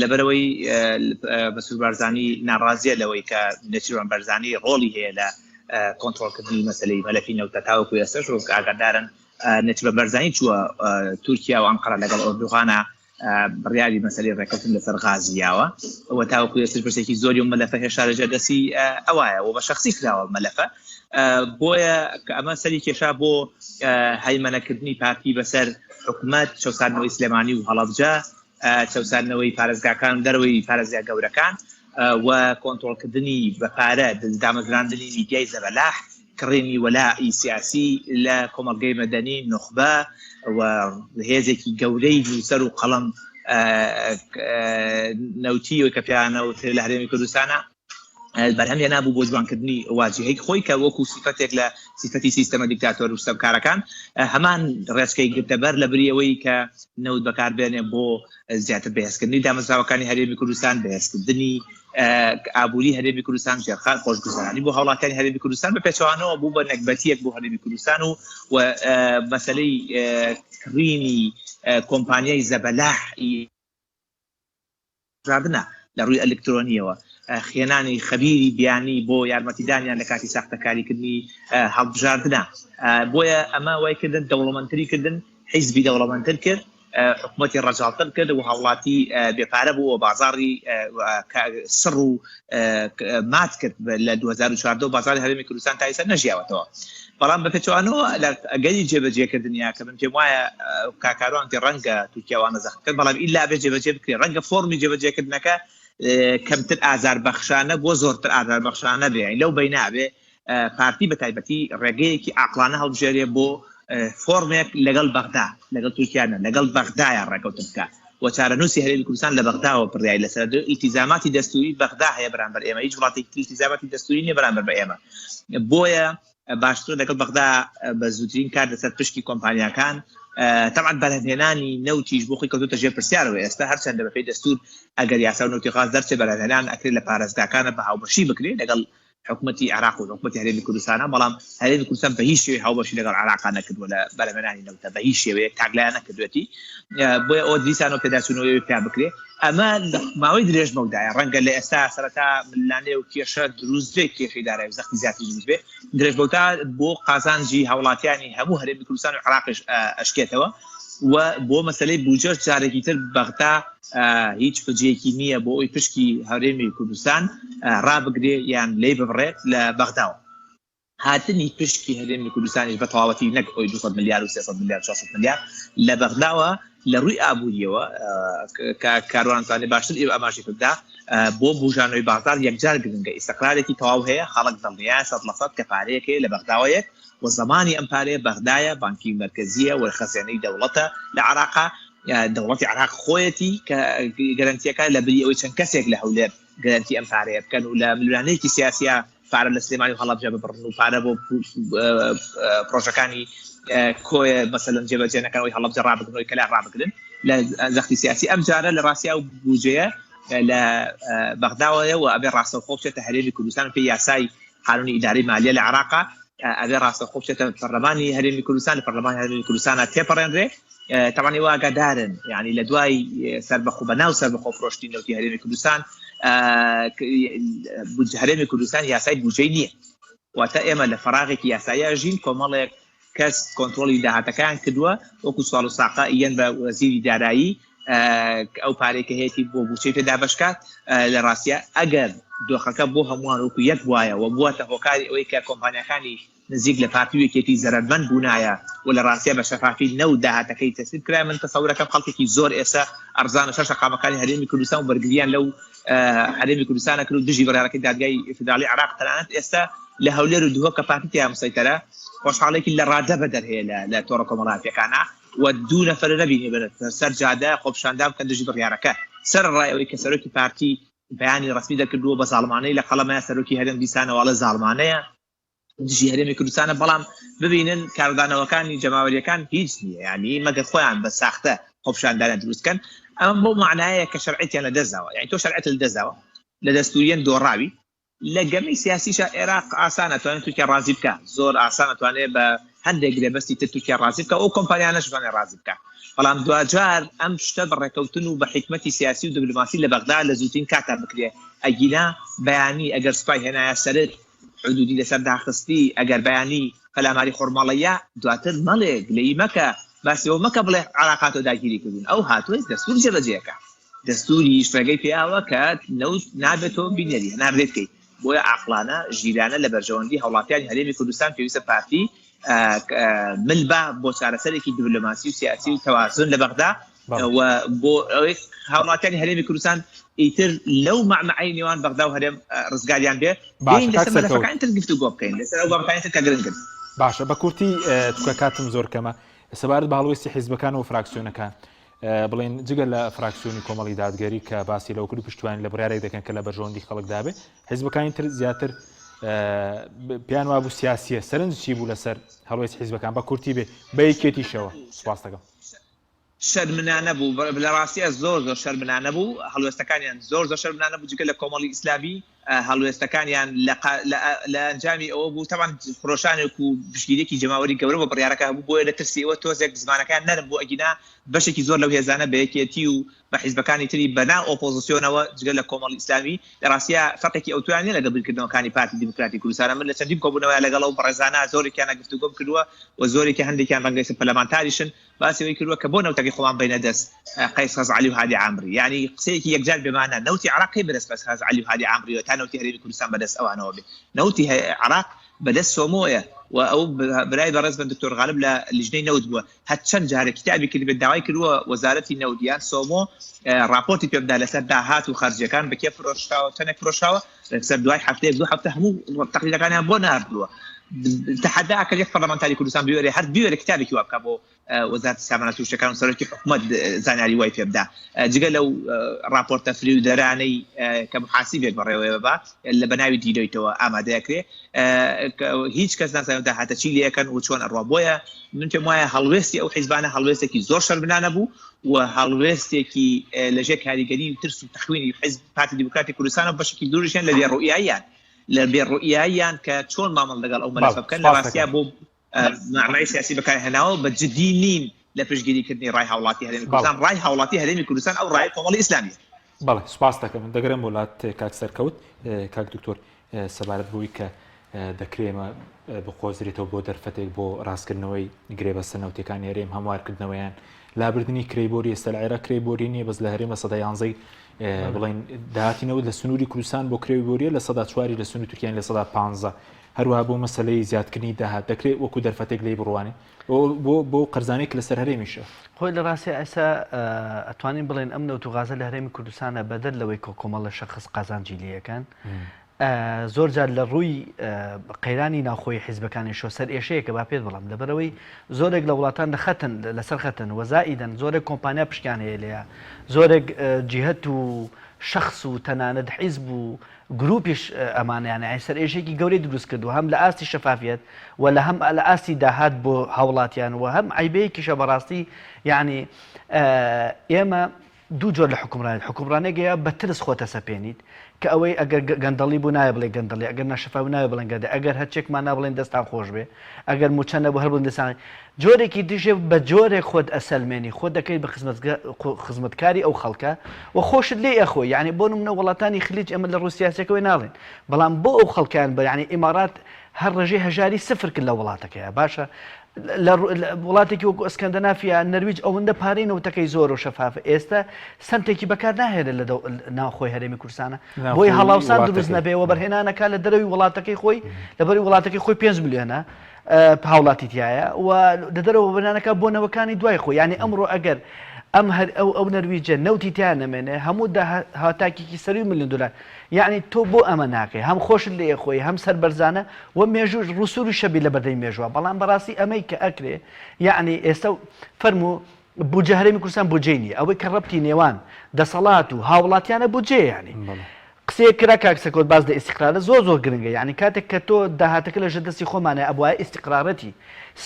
S3: لەبەرەوەی مەسرور بارزانی ناڕازیە لەوەی کە نێچیروان بارزانی ڕۆڵی هەیە لە کۆنترۆڵکردنی مەسەلەی مەلەفی نەوتە تاوەکو ئێستاش ڕۆک ئاگادارن نێچیرڤان بارزانی چووە تورکیا و ئەنقەرە لەگەڵ ئۆردوغانە بڕیاری مەسەلەی ڕێککەوتن لەسەر غازی یاوە و تاوەکو ئێستاش پرسێکی زۆری و مەلەفە هێشتا لەژێر دەستی ئەوایە و بە شخصی کراوە مەلەفە بۆیە کە ئەمە سەری کێشا بۆ هەیمەنەکردنی پارتی بەسەر حکومەت چەوساندنەوەی سلێمانی و هەڵەبجە چەوساندنەوەی پارێزگاکان و دەرەوەی پارێزگا گەورەکان و کۆنترۆڵکردنی بە پارە دامەزراندنی میدیای زەبەلاح کڕینی وەلائی سیاسی لە کۆمەڵگەی مەدەنی نوخبە و هێزێکی گەورەی نووسەر و قەڵەم نەوتی کە پیانەوترێ لە هەرێمی کوردستانە بەرهەم هێنابوو بۆ جوانکردنی واجهەی خۆی کە وەکو سیفەتێک لە سیفەتی سیستەمە دیکتاتۆر و ستەمکارەکان هەمان ڕێچکەی گرتەبەر لە بری ئەوەی کە نەوت بەکاربێنێ بۆ زیاتر بەهێزکردنی دامەزراوەکانی هەرێمی کوردستان بەهێزکردنی ئابووری هەرێمی کوردستان ژێرخان خۆشگوزەرانی بۆ هاوڵاتیانی هەرێمی کوردستان بە پێچەوانەوە بوو بە نەگبەتیەک بۆ هەرێمی کوردستان و و مەسەلەی کڕینی کۆمپانیای زەبەلاح هەڵبژاردنە لە ڕووی ئەلکترۆنییەوە، خێنانی خەبیری بیانی بۆ یارمەتیدانیان لە کاتی ساختەکاریکردنی هەڵبژاردنە. بۆیە ئەمە وای کردن دەوڵەمەندتری کردن، حیزبی دەوڵەمەندتر کرد، حکومەتی ڕەجاڵتر کرد و هاوڵاتی بێ پارە بوو و بازاڕی سڕ و مات کرد لە 2014 بازاڕی هەرێمی کوردستان تا ئێستا نەژیاوەتەوە. بەڵام بە پێچەوانەوە لە ئەگەری جێبەجێکردنیا کە من پێم وایە کاک کاروان پێ ڕەنگە تورکیا وانە زەخت بکەن بەڵام ئیلا بێ جێبەجێ بکرێ ڕەنگە فۆرمی جێبەجێکردنەکە کەمتر ئازار بەخشانە بۆ زۆرتر ئازار بەخشانە بێ لەو بینە بێ پارتی بە تایبەتی ڕێگەیەکی عاقڵانە هەڵبژێرێ بۆ فۆرمێک لەگەڵ بەغدا لەگەڵ تورکیانە لەگەڵ بەغدایە ڕێکەوتن بکە و چارەنووسی هەرێمی کوردستان لە بەغداوە بڕیاری لەسەر دەدرێت، ئیلتیزاماتی دەستووری بەغدا هەیە بەرامبەر ئێمە، هیچ وڵاتێکی تر ئیلتیزاماتی دەستووری نییە بەرامبەر بە ئێمە، بۆیە باشترە لەگەڵ بەغدا بە زووترین کار لەسەر پشکی کۆمپانیاکان تەبعەن بەرهەمهێنانی نەوتیش بۆ خۆی کەوتۆتە ژێر پرسیارەوە ئێستا هەرچەندە بەپێی دەستوور ئەگەر یاسا و نەوتی غاز دەرچێت بەرهەمهێنان ئەکرێت لە پارێزگاکانە بە هاوبەشی بکرێت لەگەڵ حکومەتی عێراق و حکومەتی هەرێمی کوردستانە، بەڵام هەرێمی کوردستان بە هیچ شێوەیەک هاوبەشی لەگەڵ عێراقا نەکردووە لە بەرهەمهێنانی نەوتە بە هیچ شێوەیەک تاکلایەن نەکردوێتی، بۆیە ئەوە دیسانەوە پێداچوونەوەی پیا بکرێ. ئەمە لە ماوەی درێژ مەودایە، ڕەنگە لە ئێستا سەرەتا ململانێ و کێشە دروست بێ، کێشەی دارایی و زەختی زیاتر دروست بێ، درێژ مەودا بۆ قازانجی هاوڵاتیانی هەموو هەرێمی کوردستان و عێراقیش ئەشکێتەوە. و بۆ مەسەلەی بوجەش جارێکی تر بەغدا هیچ حجەیەکی نییە بۆ ئەوی پشکی هەرێمی کوردستان ڕابگرێ یان لێی ببڕێت لە بەغداوە. هاتنی پشکی هەرێمی کوردستانیش بە تەواوەتی نەک ئەوی 200 ملیار و 300 ملیار 400 ملیار لە بەغداوە لە ڕووی ئابووریەوە کە کاروان توانێت باشتر ئێوە ئاماژەی پێبدا بۆ بوژانەوەی بازار یەکجار گرنگە ئیستقرارێکی تەواو هەیە خەڵک دڵنیایە سەد لە سەد کە پارەیەک هەیە لە بەغداوە یەک و زەمانی ئەم پارەیە بەغدایە، بانکی مەرکەزییە و خەزێنەی دەوڵەتە لە عێراقا، دەوڵەتی عێراق خۆیەتی کە گەرەنتییەکە لە بری ئەوەی چەند کەسێک لە هەولێر گەرەنتی ئەم پارەیە بکەن و لە ململانێیەکی سیاسیە پارە لە سلێمانی و هەڵەبجە ببڕن و پارە بۆ پرۆژەکانی کۆیە مەسەلەن جێبەجێ نەکەن ئەوەی هەڵەبجە ڕابگرن ئەوەی کەلار ڕابگرن لە زەختی سیاسی ئەم جارە لە ڕاستیا و بوجەیە لە بەغداوەیە و ئەبێ ڕاستەوخۆ بچێتە هەرێمی کوردستان پێی یاسای قانونی ئیدارەی مالیە لە عێراقا ئەبێ ڕاستەوخۆ بچێتە پەرلەمانی هەرێمی کوردستان لە پەرلەمانی هەرێمی کوردستانە تێپەڕێنرێ تەبعەن ئێوە ئاگادارن یعنی لە دوای سەربەخۆ بە ناو سەربەخۆ فرۆشتنی نەوتی هەرێمی کوردستان هەرێمی کوردستان یاسای بودجەی نییە واتە ئێمە لە فەراغێکی یاساییە ژین کۆمەڵێک کەس کۆنترۆڵی داهاتەکەیان کردووە وەکو سواڵ و ساقە یەن بە وەزیری دارایی ئەو پارەی کە هەیەی بۆ بوچەی پێ دابەشکات لە ڕاستە ئەگەر دۆخەکە بۆ هەمووان وەکو یەک وایە و بووەتە هۆکاری ئەوەی کە کۆمپانیاکانی نزیک لە پارتی و یەکێتی زەرەرمەند بوونایە و لە ڕاستە بە شەفافی نەوت داهاتەکەی تەسلیم کرای من تەسەورەکەم خەڵکێکی زۆر ئێستا ئەرزانە سەر شەقامەکانی هەرێمی کوردستان و بەرگریان لەو هەرێمی کوردستانە کرد و دژی بڕیارەکەی دادگای فیدراڵی عێراق تەنانەت ئێستا لە هەولێر و دهۆک کە پارتی تیا مسەیتەرە خۆشحاڵێکی لە ڕادە بەدەر هەیە لە لە تۆڕە کۆمەڵایەتیەکانە و دوو نەفەرە نەبینی بەرە سەر جادە خۆپیشاندان بکەن دژی بڕیارەکە سەر ڕای ئەوەی کە سەرۆکی پارتی بەیانی ڕەسمی دەکردووە بە زاڵمانەی لە قەڵەمە سەرۆکی هەرێم دیسانەوە زاڵمانەیە دژی هەرێمی کوردستانە بەڵام ببینن کاردانەوەکانی جەماوەریەکان هیچ نییە یعنی مەگەر خۆیان بە ساختە خۆپیشاندانە دروست کەن ئەمە بەو معنایە کە شەرعیەتیان لە دەستداوە یعنی تۆ شەرعیەت لە دەستداوە لە دەستوریەن دۆڕاوی لە گەمەی سیاسیشا عێراق ئاسانە توانێت تورکیا ڕازی بکە زۆر ئاسانە توانێت بە هەندێک گرێبەستی تر تورکیا ڕازی بکە ئەو کۆمپانیانەش توانێت ڕازی بکە بەڵام دواجار ئەم شتە بە ڕێکەوتن و بە حیکمەتی سیاسی و دیبلۆماسی لە بەغدا لە زووترین کاتا بکرێ ئەگینا بەیانی ئەگەر سوپای هێنایە سەرت حدودی لەسەر داخستی ئەگەر بەیانی پەلاماری خۆرماڵەیا دواتر مەڵێ گلەیی مەکە باسی ئەوە مەکە بڵێ عێراق هاتووە داگیری کردوون ئەو هاتووە دەستور جێبەجێکە دەستوریش ڕێگەی پێیاوە کە نەوت نابێت تۆ بینێری هەناردەی بکەیت بۆیە عاقڵانە ژیرانە لە بەرژەوەندی هاوڵاتیانی هەرێمی کوردستان پێویستە پارتی مل با بۆ چارەسەرێکی دیبلۆماسی و سیاسی و تەوازن لە بەغدا و بۆ ئەوەی هاوڵاتیانی هەرێمی کوردستان ئیتر لەو مەعمەعەی نێوان بەغدا و هەرێم ڕزگاریان بێ
S1: باشە
S3: بێین
S1: کاک
S3: لەسەر
S1: سەرکەوت
S3: مەلەفەکانی تر گفتوگۆ بکەین لەسەر ئەو بابەتانی تر کە گرنگن.
S1: باشە بە کورتی چونکە کاتم زۆر کەمە سەبارەت بە هەڵوێستی حیزبەکان و فراکسیۆنەکان بڵێن جگە لە فراکسیۆنی کۆمەڵی دادگەری کە باسی لەوە کرد و پشتیوانی لە بڕیارێک دەکەن کە لە بەرژەوەندی خەڵکدا بێ حیزبەکانی تر زیاتر پێیان وابوو سیاسیە سەرنج چی بوو لەسەر هەڵوێستی حیزبەکان بە کورتی بێ بە یەکێتیشەوە سپاس دەکەم.
S3: شەرمنانە بوو لە ڕاستیا زۆر زۆر شەرمنانە بوو هەڵوێستەکانیان زۆر زۆر شەرمنانە بوو جگە لە کۆمەڵی ئیسلامی هەڵوێستەکانیان لە ئەنجامی ئەوە بوو تەبعەن خرۆشانێک و پشتگیریەکی جەماوەری گەورە بۆ بڕیارەکە هەبوو بۆیە لە ترسی ئەوە تۆزێک زمانەکەیان نەرم بوو ئەگینا بەشێکی زۆر لەو هێزانە بە یەکێتی و بە حیزبەکانی تری بەنا ئۆپۆزسیۆنەوە جگە لە کۆمەڵی ئیسلامی لە ڕاستیا فەرقێکی ئەوتۆیان نیە لەگەڵ بیرکردنەوەکانی پارتی دیموکراتی کوردستان من لە چەندین کۆبوونەوەیان لەگەڵ ئەو بەڕێزانە زۆرێکیانە گفتوگۆم کردووە و زۆرێکی هەندێکیان ڕەنگە ئێستا پەرلەمانتاریشن باسی ئەوەی کردووە کە بۆ نەوتەکەی خۆمان بەینە دەست قەیس خەزعەلی و هادی عامری یانی قسەیەکی یەکجار بێمانا نەوتی عێراق کەی بەدەست قەیس خەزعەلی و هادی عامریەوە تا نەوتی هەرێمی کوردستان بەدەست ئەوانەوە بێ نەوتی عێراق بەدەست سۆمۆیە و ئەو برای بەڕێز بن دکتۆر غالب لە لیژنەی نەوت بووە هەر چەند جارێک کتابی کردبێت داوای کردووە وەزارەتی نەوت یان سۆمۆ راپۆرتی پێ بدا لەسەر داهات و خەرجیەکان بە کێ فرۆشراوە چەندێک فرۆشراوە لەسەر دوای هەفتەیەک دوو هەفتە هەموو تەقریرەکانیان بۆ ناردووە تەحەدا کە یەک پەرلەمانتاری کوردستان بوێرێ هەر بوێرێ کتابێکی وا بکا بۆ وەزارەتی سامانە سروشتەکان و سەرۆکی حکومەت زانیاری وای پێ بدا جگە لەو راپۆرتە فریودەرانەی کە محاسیبێک بەڕێوەیە ببا لە بەناوی دیلۆیتەوە ئامادەکرێ هیچ کەس نازانێت داهاتە چی لەکەن و چۆن ئەڕوا بۆیە من پێم وایە هەڵوێستی ئەو حیزبانە هەڵوێستێکی زۆر شەرمنانە بوو و هەڵوێستێکی لەژێر کاریگەری و ترس و تەخوینی حیزب پارتی دیموکراتی کوردستان و بەشێکی دووریشیان لە بێڕوئیاییان لە بێڕوئیاییان کە چۆن مامەڵ لەگەڵ ئەو مەلەفە بکەن لە ڕاستیا بۆ مەعمەعی سیاسی بەکارهێناوە بە جدی نین لە پشتگیریکردنی ڕای هاوڵاتی هەرێمی کوردستان ڕای هاوڵاتی هەرێمی کوردستان ئەو ڕای کۆمەڵی ئیسلامیە.
S1: بەڵێ سوپاس دەکەم دەگەرێم بۆ لات کاک سەرکەوت کاک دکتۆر سەبارەت بەوەی کە. دەکرێ ئێمە بقۆزرێتەوە بۆ دەرفەتێک بۆ ڕاستکردنەوەی گرێبەستە نەوتیەکانی هەرێم، هەموارکردنەوەیان، لابردنی کرێی بۆری، ئێستا لە عێراق کرێی بۆری نییە بەس لە هەرێم 11% بڵێن داهاتی نەوت لە سنووری کوردستان بۆ کرێی بۆریە 4%ی لە سنووری تورکیان 15% هەروەها بۆ مەسەلەی زیادکردنی داهات دەکرێت وەکو دەرفەتێک لێی بڕوانین بۆ بۆ قەرزانەی کە لەسەر هەرێمیشە.
S2: خۆی لە ڕاستیا ئێستا ئەتوانین بڵێن ئەم نەوت و غازە لە هەرێمی کوردستانە بەدەر لەوەی کۆ کۆمەڵە شەخس قازانجی لێ ئەکەن زۆر جار لە ڕووی قەیرانی ناوخۆی حیزبەکانیشەوە سەرئێشەیەکە با پێت بڵێم لەبەرئەوەی زۆرێک لە وڵاتان لە خەتن لەسەر خەتن و زائیدەن زۆرێک کۆمپانیا پشکیان هەیە لێیە زۆرێک جیهەت و شەخس و تەنانەت حیزب و گروپیش ئەمانەیان یانی سەرئێشەیەکی گەورەی دروست کردووە هەم لە ئاستی شەفافیەت و لە هەم لە ئاستی داهات بۆ هاوڵاتیان و هەم عەیبەیەکیشە بەڕاستی یانی ئێمە دوو جۆر لە حوکمڕانی، حوکمڕانێک هەیە بە ترس خۆت ئەسەپێنیت، کە ئەوەی ئەگەر گەندەڵی بوو نایە بڵێ گەندەڵی، ئەگەر ناشەفاف بوو نایە بڵێن گەندەڵی، ئەگەر هەرچێکمان نا بڵێن دەستان خۆش بێ، ئەگەر مووچە نەبوو هەر بڵێن دەستان جۆرێکی دیش هەیە بە جۆرێک خۆت ئەسەلمێنی، خۆت دەکەیت بە خزمەتکاری ئەو خەڵکە و خۆشت لێی ئەخۆی، یانی بۆ نموونە وڵاتانی خلیج ئێمە لە ڕووی سیاسیەکەوەی ناڵێین، بەڵام بۆ ئەو خەڵکەیان بە یانی ئیمارات هەر ڕێژەی هەژاری سفر کرد لە وڵاتەکەیا باشە لە وڵاتێکی وەکو ئەسکەندەنافیا نەرویج ئەوەندە پارەی نەوتەکەی زۆر و شەفافە ئێستا سەنتێکی بەکار ناهێنێت لە ناوخۆی هەرێمی کوردستانە بۆی هەڵاوسان دروست نەبێ وەبەرهێنانەکە لە دەرەوەی وڵاتەکەی خۆی لەبەری وڵاتەکەی خۆی 5 ملیۆنە هاوڵاتی تایە و لە دەرەوە وەبەرهێنانەکە بۆ نەوەکانی دوای خۆی یعنی ئەمڕۆ ئەگەر ئەم هەر ئەو ئەو نەرویجە نەوتی تیا نەمێنێ هەموو داهاتاکێکی سەروی ملیۆن دلار یەعنی تۆ بۆ ئەمە ناکەی هەم خۆشت لێ خۆی هەم سەربەرزانە و مێژووش ڕووسووری شەبی لە بەردەمی مێژووە بەڵام بەڕاستی ئەمەی کە ئەکرێ یەعنی ئێستا فەرموو بودجە هەرێمی کوردستان بودجەی نییە ئەوەی کە ڕەبتی نێوان دەسەڵات و هاوڵاتیانە بودجەیە یەعنی قسەیەک کرا کاک سەکۆت باس لە ئیستیقرارە زۆر زۆر گرنگە یەعنی کاتێک کە تۆ داهاتەکە لە ژێر دەستی خۆمانە ئەبوایە ئیستیقرارەتی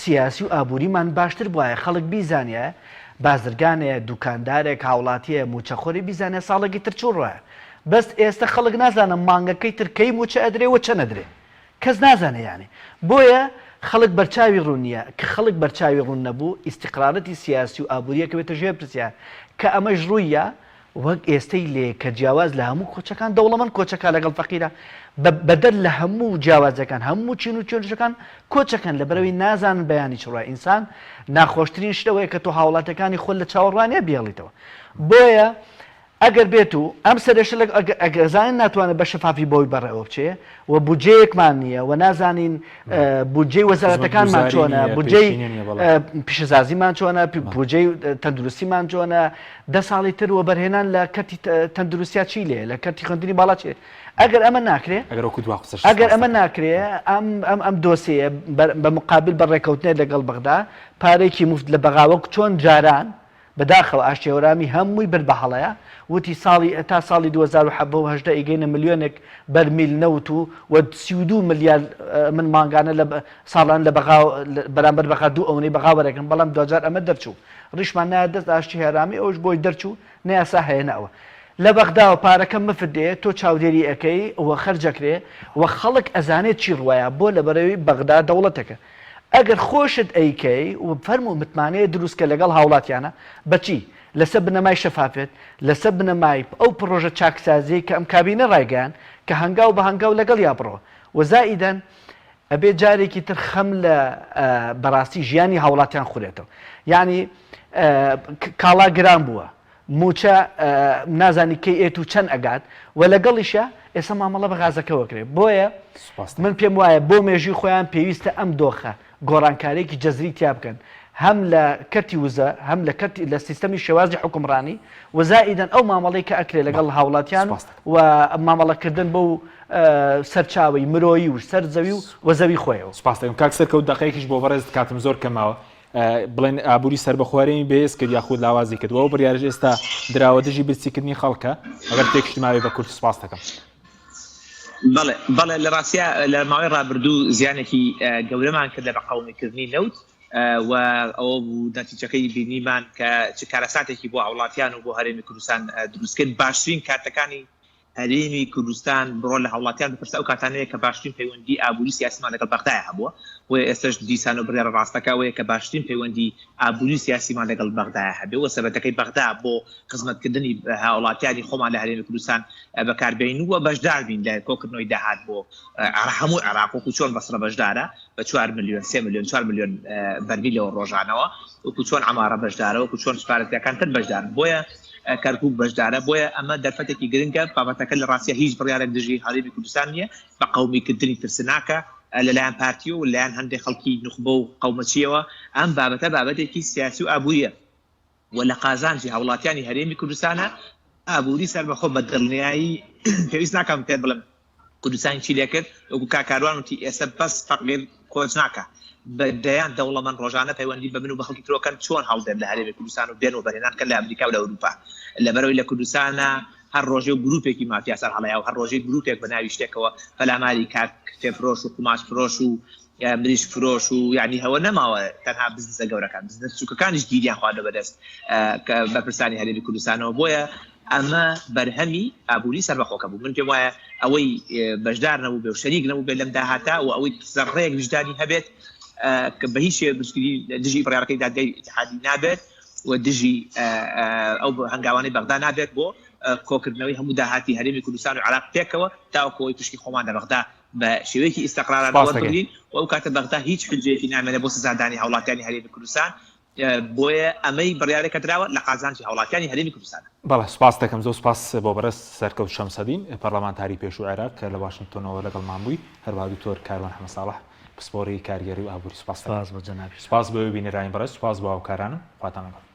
S2: سیاسی و ئابووریمان باشتر بوایە خەڵک بیزانیایە بازرگانێ دوکاندارێک هاوڵاتیە مووچەخۆری بیزانێ ساڵێکی تر چوو ڕۆیە بەس ئێستە خەڵک نازانە مانگەکەی تر کەی مووچە ئەدرێ و چەند ئەدرێ کەس نازانێ یانی بۆیە خەڵک بەرچاوی ڕوون نییە کە خەڵک بەرچاوی ڕوون نەبوو ئیستیقرارەتی سیاسی و ئابووری ئەکەوێتە ژێر پرسیار کە ئەمەش ڕووییا وەک ئێستەی لێ کە جیاواز لە هەموو کۆچەکان دەوڵەمەند کۆچەکا لەگەڵ فەقیرا بە بەدەر لە هەموو جیاوازیەکان هەموو چین و توێژەکان کۆچەکەن لەبەرئەوەی نازانن بەیانی چ ڕووە ئینسان ناخۆشترین شت ئەوەیە کە تۆ هاوڵاتیەکانی خۆت لە چاوەڕوانیا بیهێڵیتەوە بۆیە ئەگەر بێت و ئەم سەرێشە لە ئەگەر زانین ناتوانێت بە شەفافی بۆی بەڕێوە بچێ و بودجەیەکمان نییە و نازانین بودجەی وەزارەتەکانمان چۆنە بودجەی پیشەسازیمان چۆنە بودجەی تەندروستیمان چۆنە دە ساڵی تر وەبەرهێنان لە کەرتی تەندروستیا چی لێ لە کەرتی خوێندنی باڵا چێ ئەگەر ئەمە ناکرێ ئەگەر ئەمە ناکرێ ئەم ئەم ئەم دۆسیە بە مقابل بە ڕێکەوتنێ لەگەڵ بەغدا پارێکی مفت لە بەغا وەک چۆن جاران بەداخەوە ئاشتی هەورامی هەمووی برد بە هەڵەیا، وتی ساڵی تا ساڵی 2017 و 18 ئەیگەینە ملیۆنێک بەرمیل نەوت و و 32 ملیار من مانگانە لە ساڵان لە بەغا بەرامبەر بەغا دوو ئەونەی بەغا وەرەگرم بەڵام دواجار ئەمە دەرچوو ڕیشمان نایە دەست ئاشتی هەرامی ئەوش بۆی دەرچوو نە یاسا هەیە نە ئەوە لە بەغداوە پارەکە مفت دێ تۆ چاودێری ئەکەی و خەرجەکرێ و خەڵک ئەزانێت چی ڕوایە بۆ لەبەرەوەی بەغدا دەوڵەتێکە ئەگەر خۆشت ئەیکەی و فەرموو متمانەیە دروست کە لەگەڵ هاوڵاتیانە، بەچی؟ لەسەر بنەمای شەفافێت، لەسەر بنەمای ئەو پڕۆژە چاکسازیەی کە ئەم کابینە ڕایگەیاند کە هەنگاو بە هەنگاو لەگەڵیا بڕۆ و زائیدەن ئەبێ جارێکی تر خەم لە بەڕاستی ژیانی هاوڵاتیان خورێتەوە یانی کاڵا گران بووە مووچە نازانی کەی ئێت و چەند ئەگات و لەگەڵیشا ئێستا مامەڵە بە غازەکەوە کرێ بۆیە من پێم وایە بۆ مێژووی خۆیان پێویستە ئەم دۆخە گۆڕانکاریەکی جەزری تیا بکەن هەم لە کەرتی وزە هەم لە کەرتی لە سیستەمی شێوازی حوکمڕانی و زائیدەن ئەو مامەڵەی کە ئەکرێ لەگەڵ هاوڵاتیان و مامەڵەکردن بەو سەرچاوەی مرۆیی و سەر زەوی و وە زەوی خۆیەوە.
S1: سوپاس دەکەم کاک سەرکەوت دەقەیەکیش بۆ بەڕێزت کاتم زۆر کەم ماوە بڵێن ئابووری سەربەخۆ هەرێمی بەهێز کرد یاخود لاوازی کرد و ئەو بڕیارەش ئێستا دراوە دژی برسیکردنی خەڵکە ئەگەر تێکشت ماوێ بە کورتی سوپاس دەکەم.
S3: بەڵێ بەڵێ لە ڕاستیا لە ماوەی ڕابردوو زیانێکی گەورەمان کرد لە بەقەومیکردنی نەوت و ئەوە بوو نەتیجەکەی بینیمان کە چ کارەساتێکی بۆ هاوڵاتیان و بۆ هەرێمی کوردستان دروست کرد باشترین کارتەکانی. هەرێمی کوردستان بڕۆ لە هاوڵاتیان بپرسە ئەو کاتانەیە کە باشترین پەیوەندی ئابووری سیاسیمان لەگەڵ بەغدایە هەبووە، بۆیە ئێستەش دیسانەوە بڕیارە ڕاستەکە ئەوەیە کە باشترین پەیوەندی ئابووری سیاسیمان لەگەڵ بەغدایە هەبێ و سەبەتەکەی بەغدا بۆ خزمەتکردنی هاوڵاتیانی خۆمان لە هەرێمی کوردستان بەکاربێنین و بەشدار بین لە کۆکردنەوەی داهات بۆ هەموو عێراق وەکو چۆن بەسڕە بەشدارە بە چوار ملیۆن سێ ملیۆن چوار ملیۆن بەرمیلەوە ڕۆژانەوە وەکو چۆن عەمارە بەشدارە وەکو چۆن پارێزگاکان تر بەشدارن بۆیە کەرکوک بەشدارە بۆیە ئەمە دەرفەتێکی گرنگە بابەتەکە لە ڕاستیا هیچ بڕیارێک دژی هەرێمی کوردستان نییە بە قەومیکردنی ترسناکە لەلایەن پارتی و لەلایەن هەندێک خەڵکی نوخبە و قەومەچیەوە ئەم بابەتە بابەتێکی سیاسی و ئابووریە و لە قازانجی هاوڵاتیانی هەرێمی کوردستانە ئابووری سەربەخۆ بە دڵنیایی پێویست ناکەم پێت بڵێم کوردستانی چی لێکرد وەکو کاک کاروان وتی ئێستا بەس فەقیر کۆچ ناکا بە دەیان دەوڵەمەند ڕۆژانە پەیوەندی بە من و بە خەڵکی ترۆکەن چۆن هەڵدێن لە هەرێمی کوردستان و بێن وەبەرهێنان بکەن لە ئەمریکا و لە ئەوروپا لەبەرئەوەی لە کوردستانە هەر ڕۆژێ و گروپێکی مافیا سەر هەڵەیە و هەر ڕۆژێ گروپێک بە ناوی شتێکەوە پەلاماری کاک کتێب فرۆش و قوماش فرۆش و مریشک فرۆش و یعنی هەوە نەماوە تەنها بزنسە گەورەکان بزنس بچووکەکانیش گیریان خواردە بەدەست کە بەرپرسانی هەرێمی کوردستانەوە بۆیە ئەمە بەرهەمی ئابووری سەربەخۆکە بوو من پێم وایە ئەوەی بەشدار نەبوو بێ و شەریک نەبوو بێ لەم داهاتە و ئەوەی زەڕەیەک ویژدانی هەبێت کە بە هیچ شێوەیەک پشتگیری دژی بڕیارەکەی دادگای ئیتحادی نابێت و دژی ئەو هەنگاوانەی بەغدا نابێت بۆ کۆکردنەوەی هەموو داهاتی هەرێمی کوردستان و عێراق پێکەوە تاوەکو ئەوەی پشکی خۆمان لە بەغدا بە شێوەیەکی ئیستقرارانە وەربگرین و ئەو کاتە بەغدا هیچ حجەیەکی نامێنێت بۆ سزادانی هاوڵاتیانی هەرێمی کوردستان بۆیە ئەمەی بڕیارێکە دراوە لە قازانجی هاوڵاتیانی هەرێمی کوردستانە.
S1: بەڵێ سوپاست دەکەم زۆر سوپاس بۆ بەڕێز سەرکەوت شەمسەدین پەڕلەمانتاری پێشوو عێراق کە لە واشنتۆنەوە لەگەڵمان بووی هەروەها دکتۆر کاروان حەمە ساڵح پسپۆڕی کارگێڕی و ئابووری سوپاست دەکەم
S2: سوپاس بۆ جەنابیشتان.
S1: سوپاس بۆ ئێوەی بینەرانی بەڕێز سوپاس بۆ هاوکارانم خواتان لەگەڵ.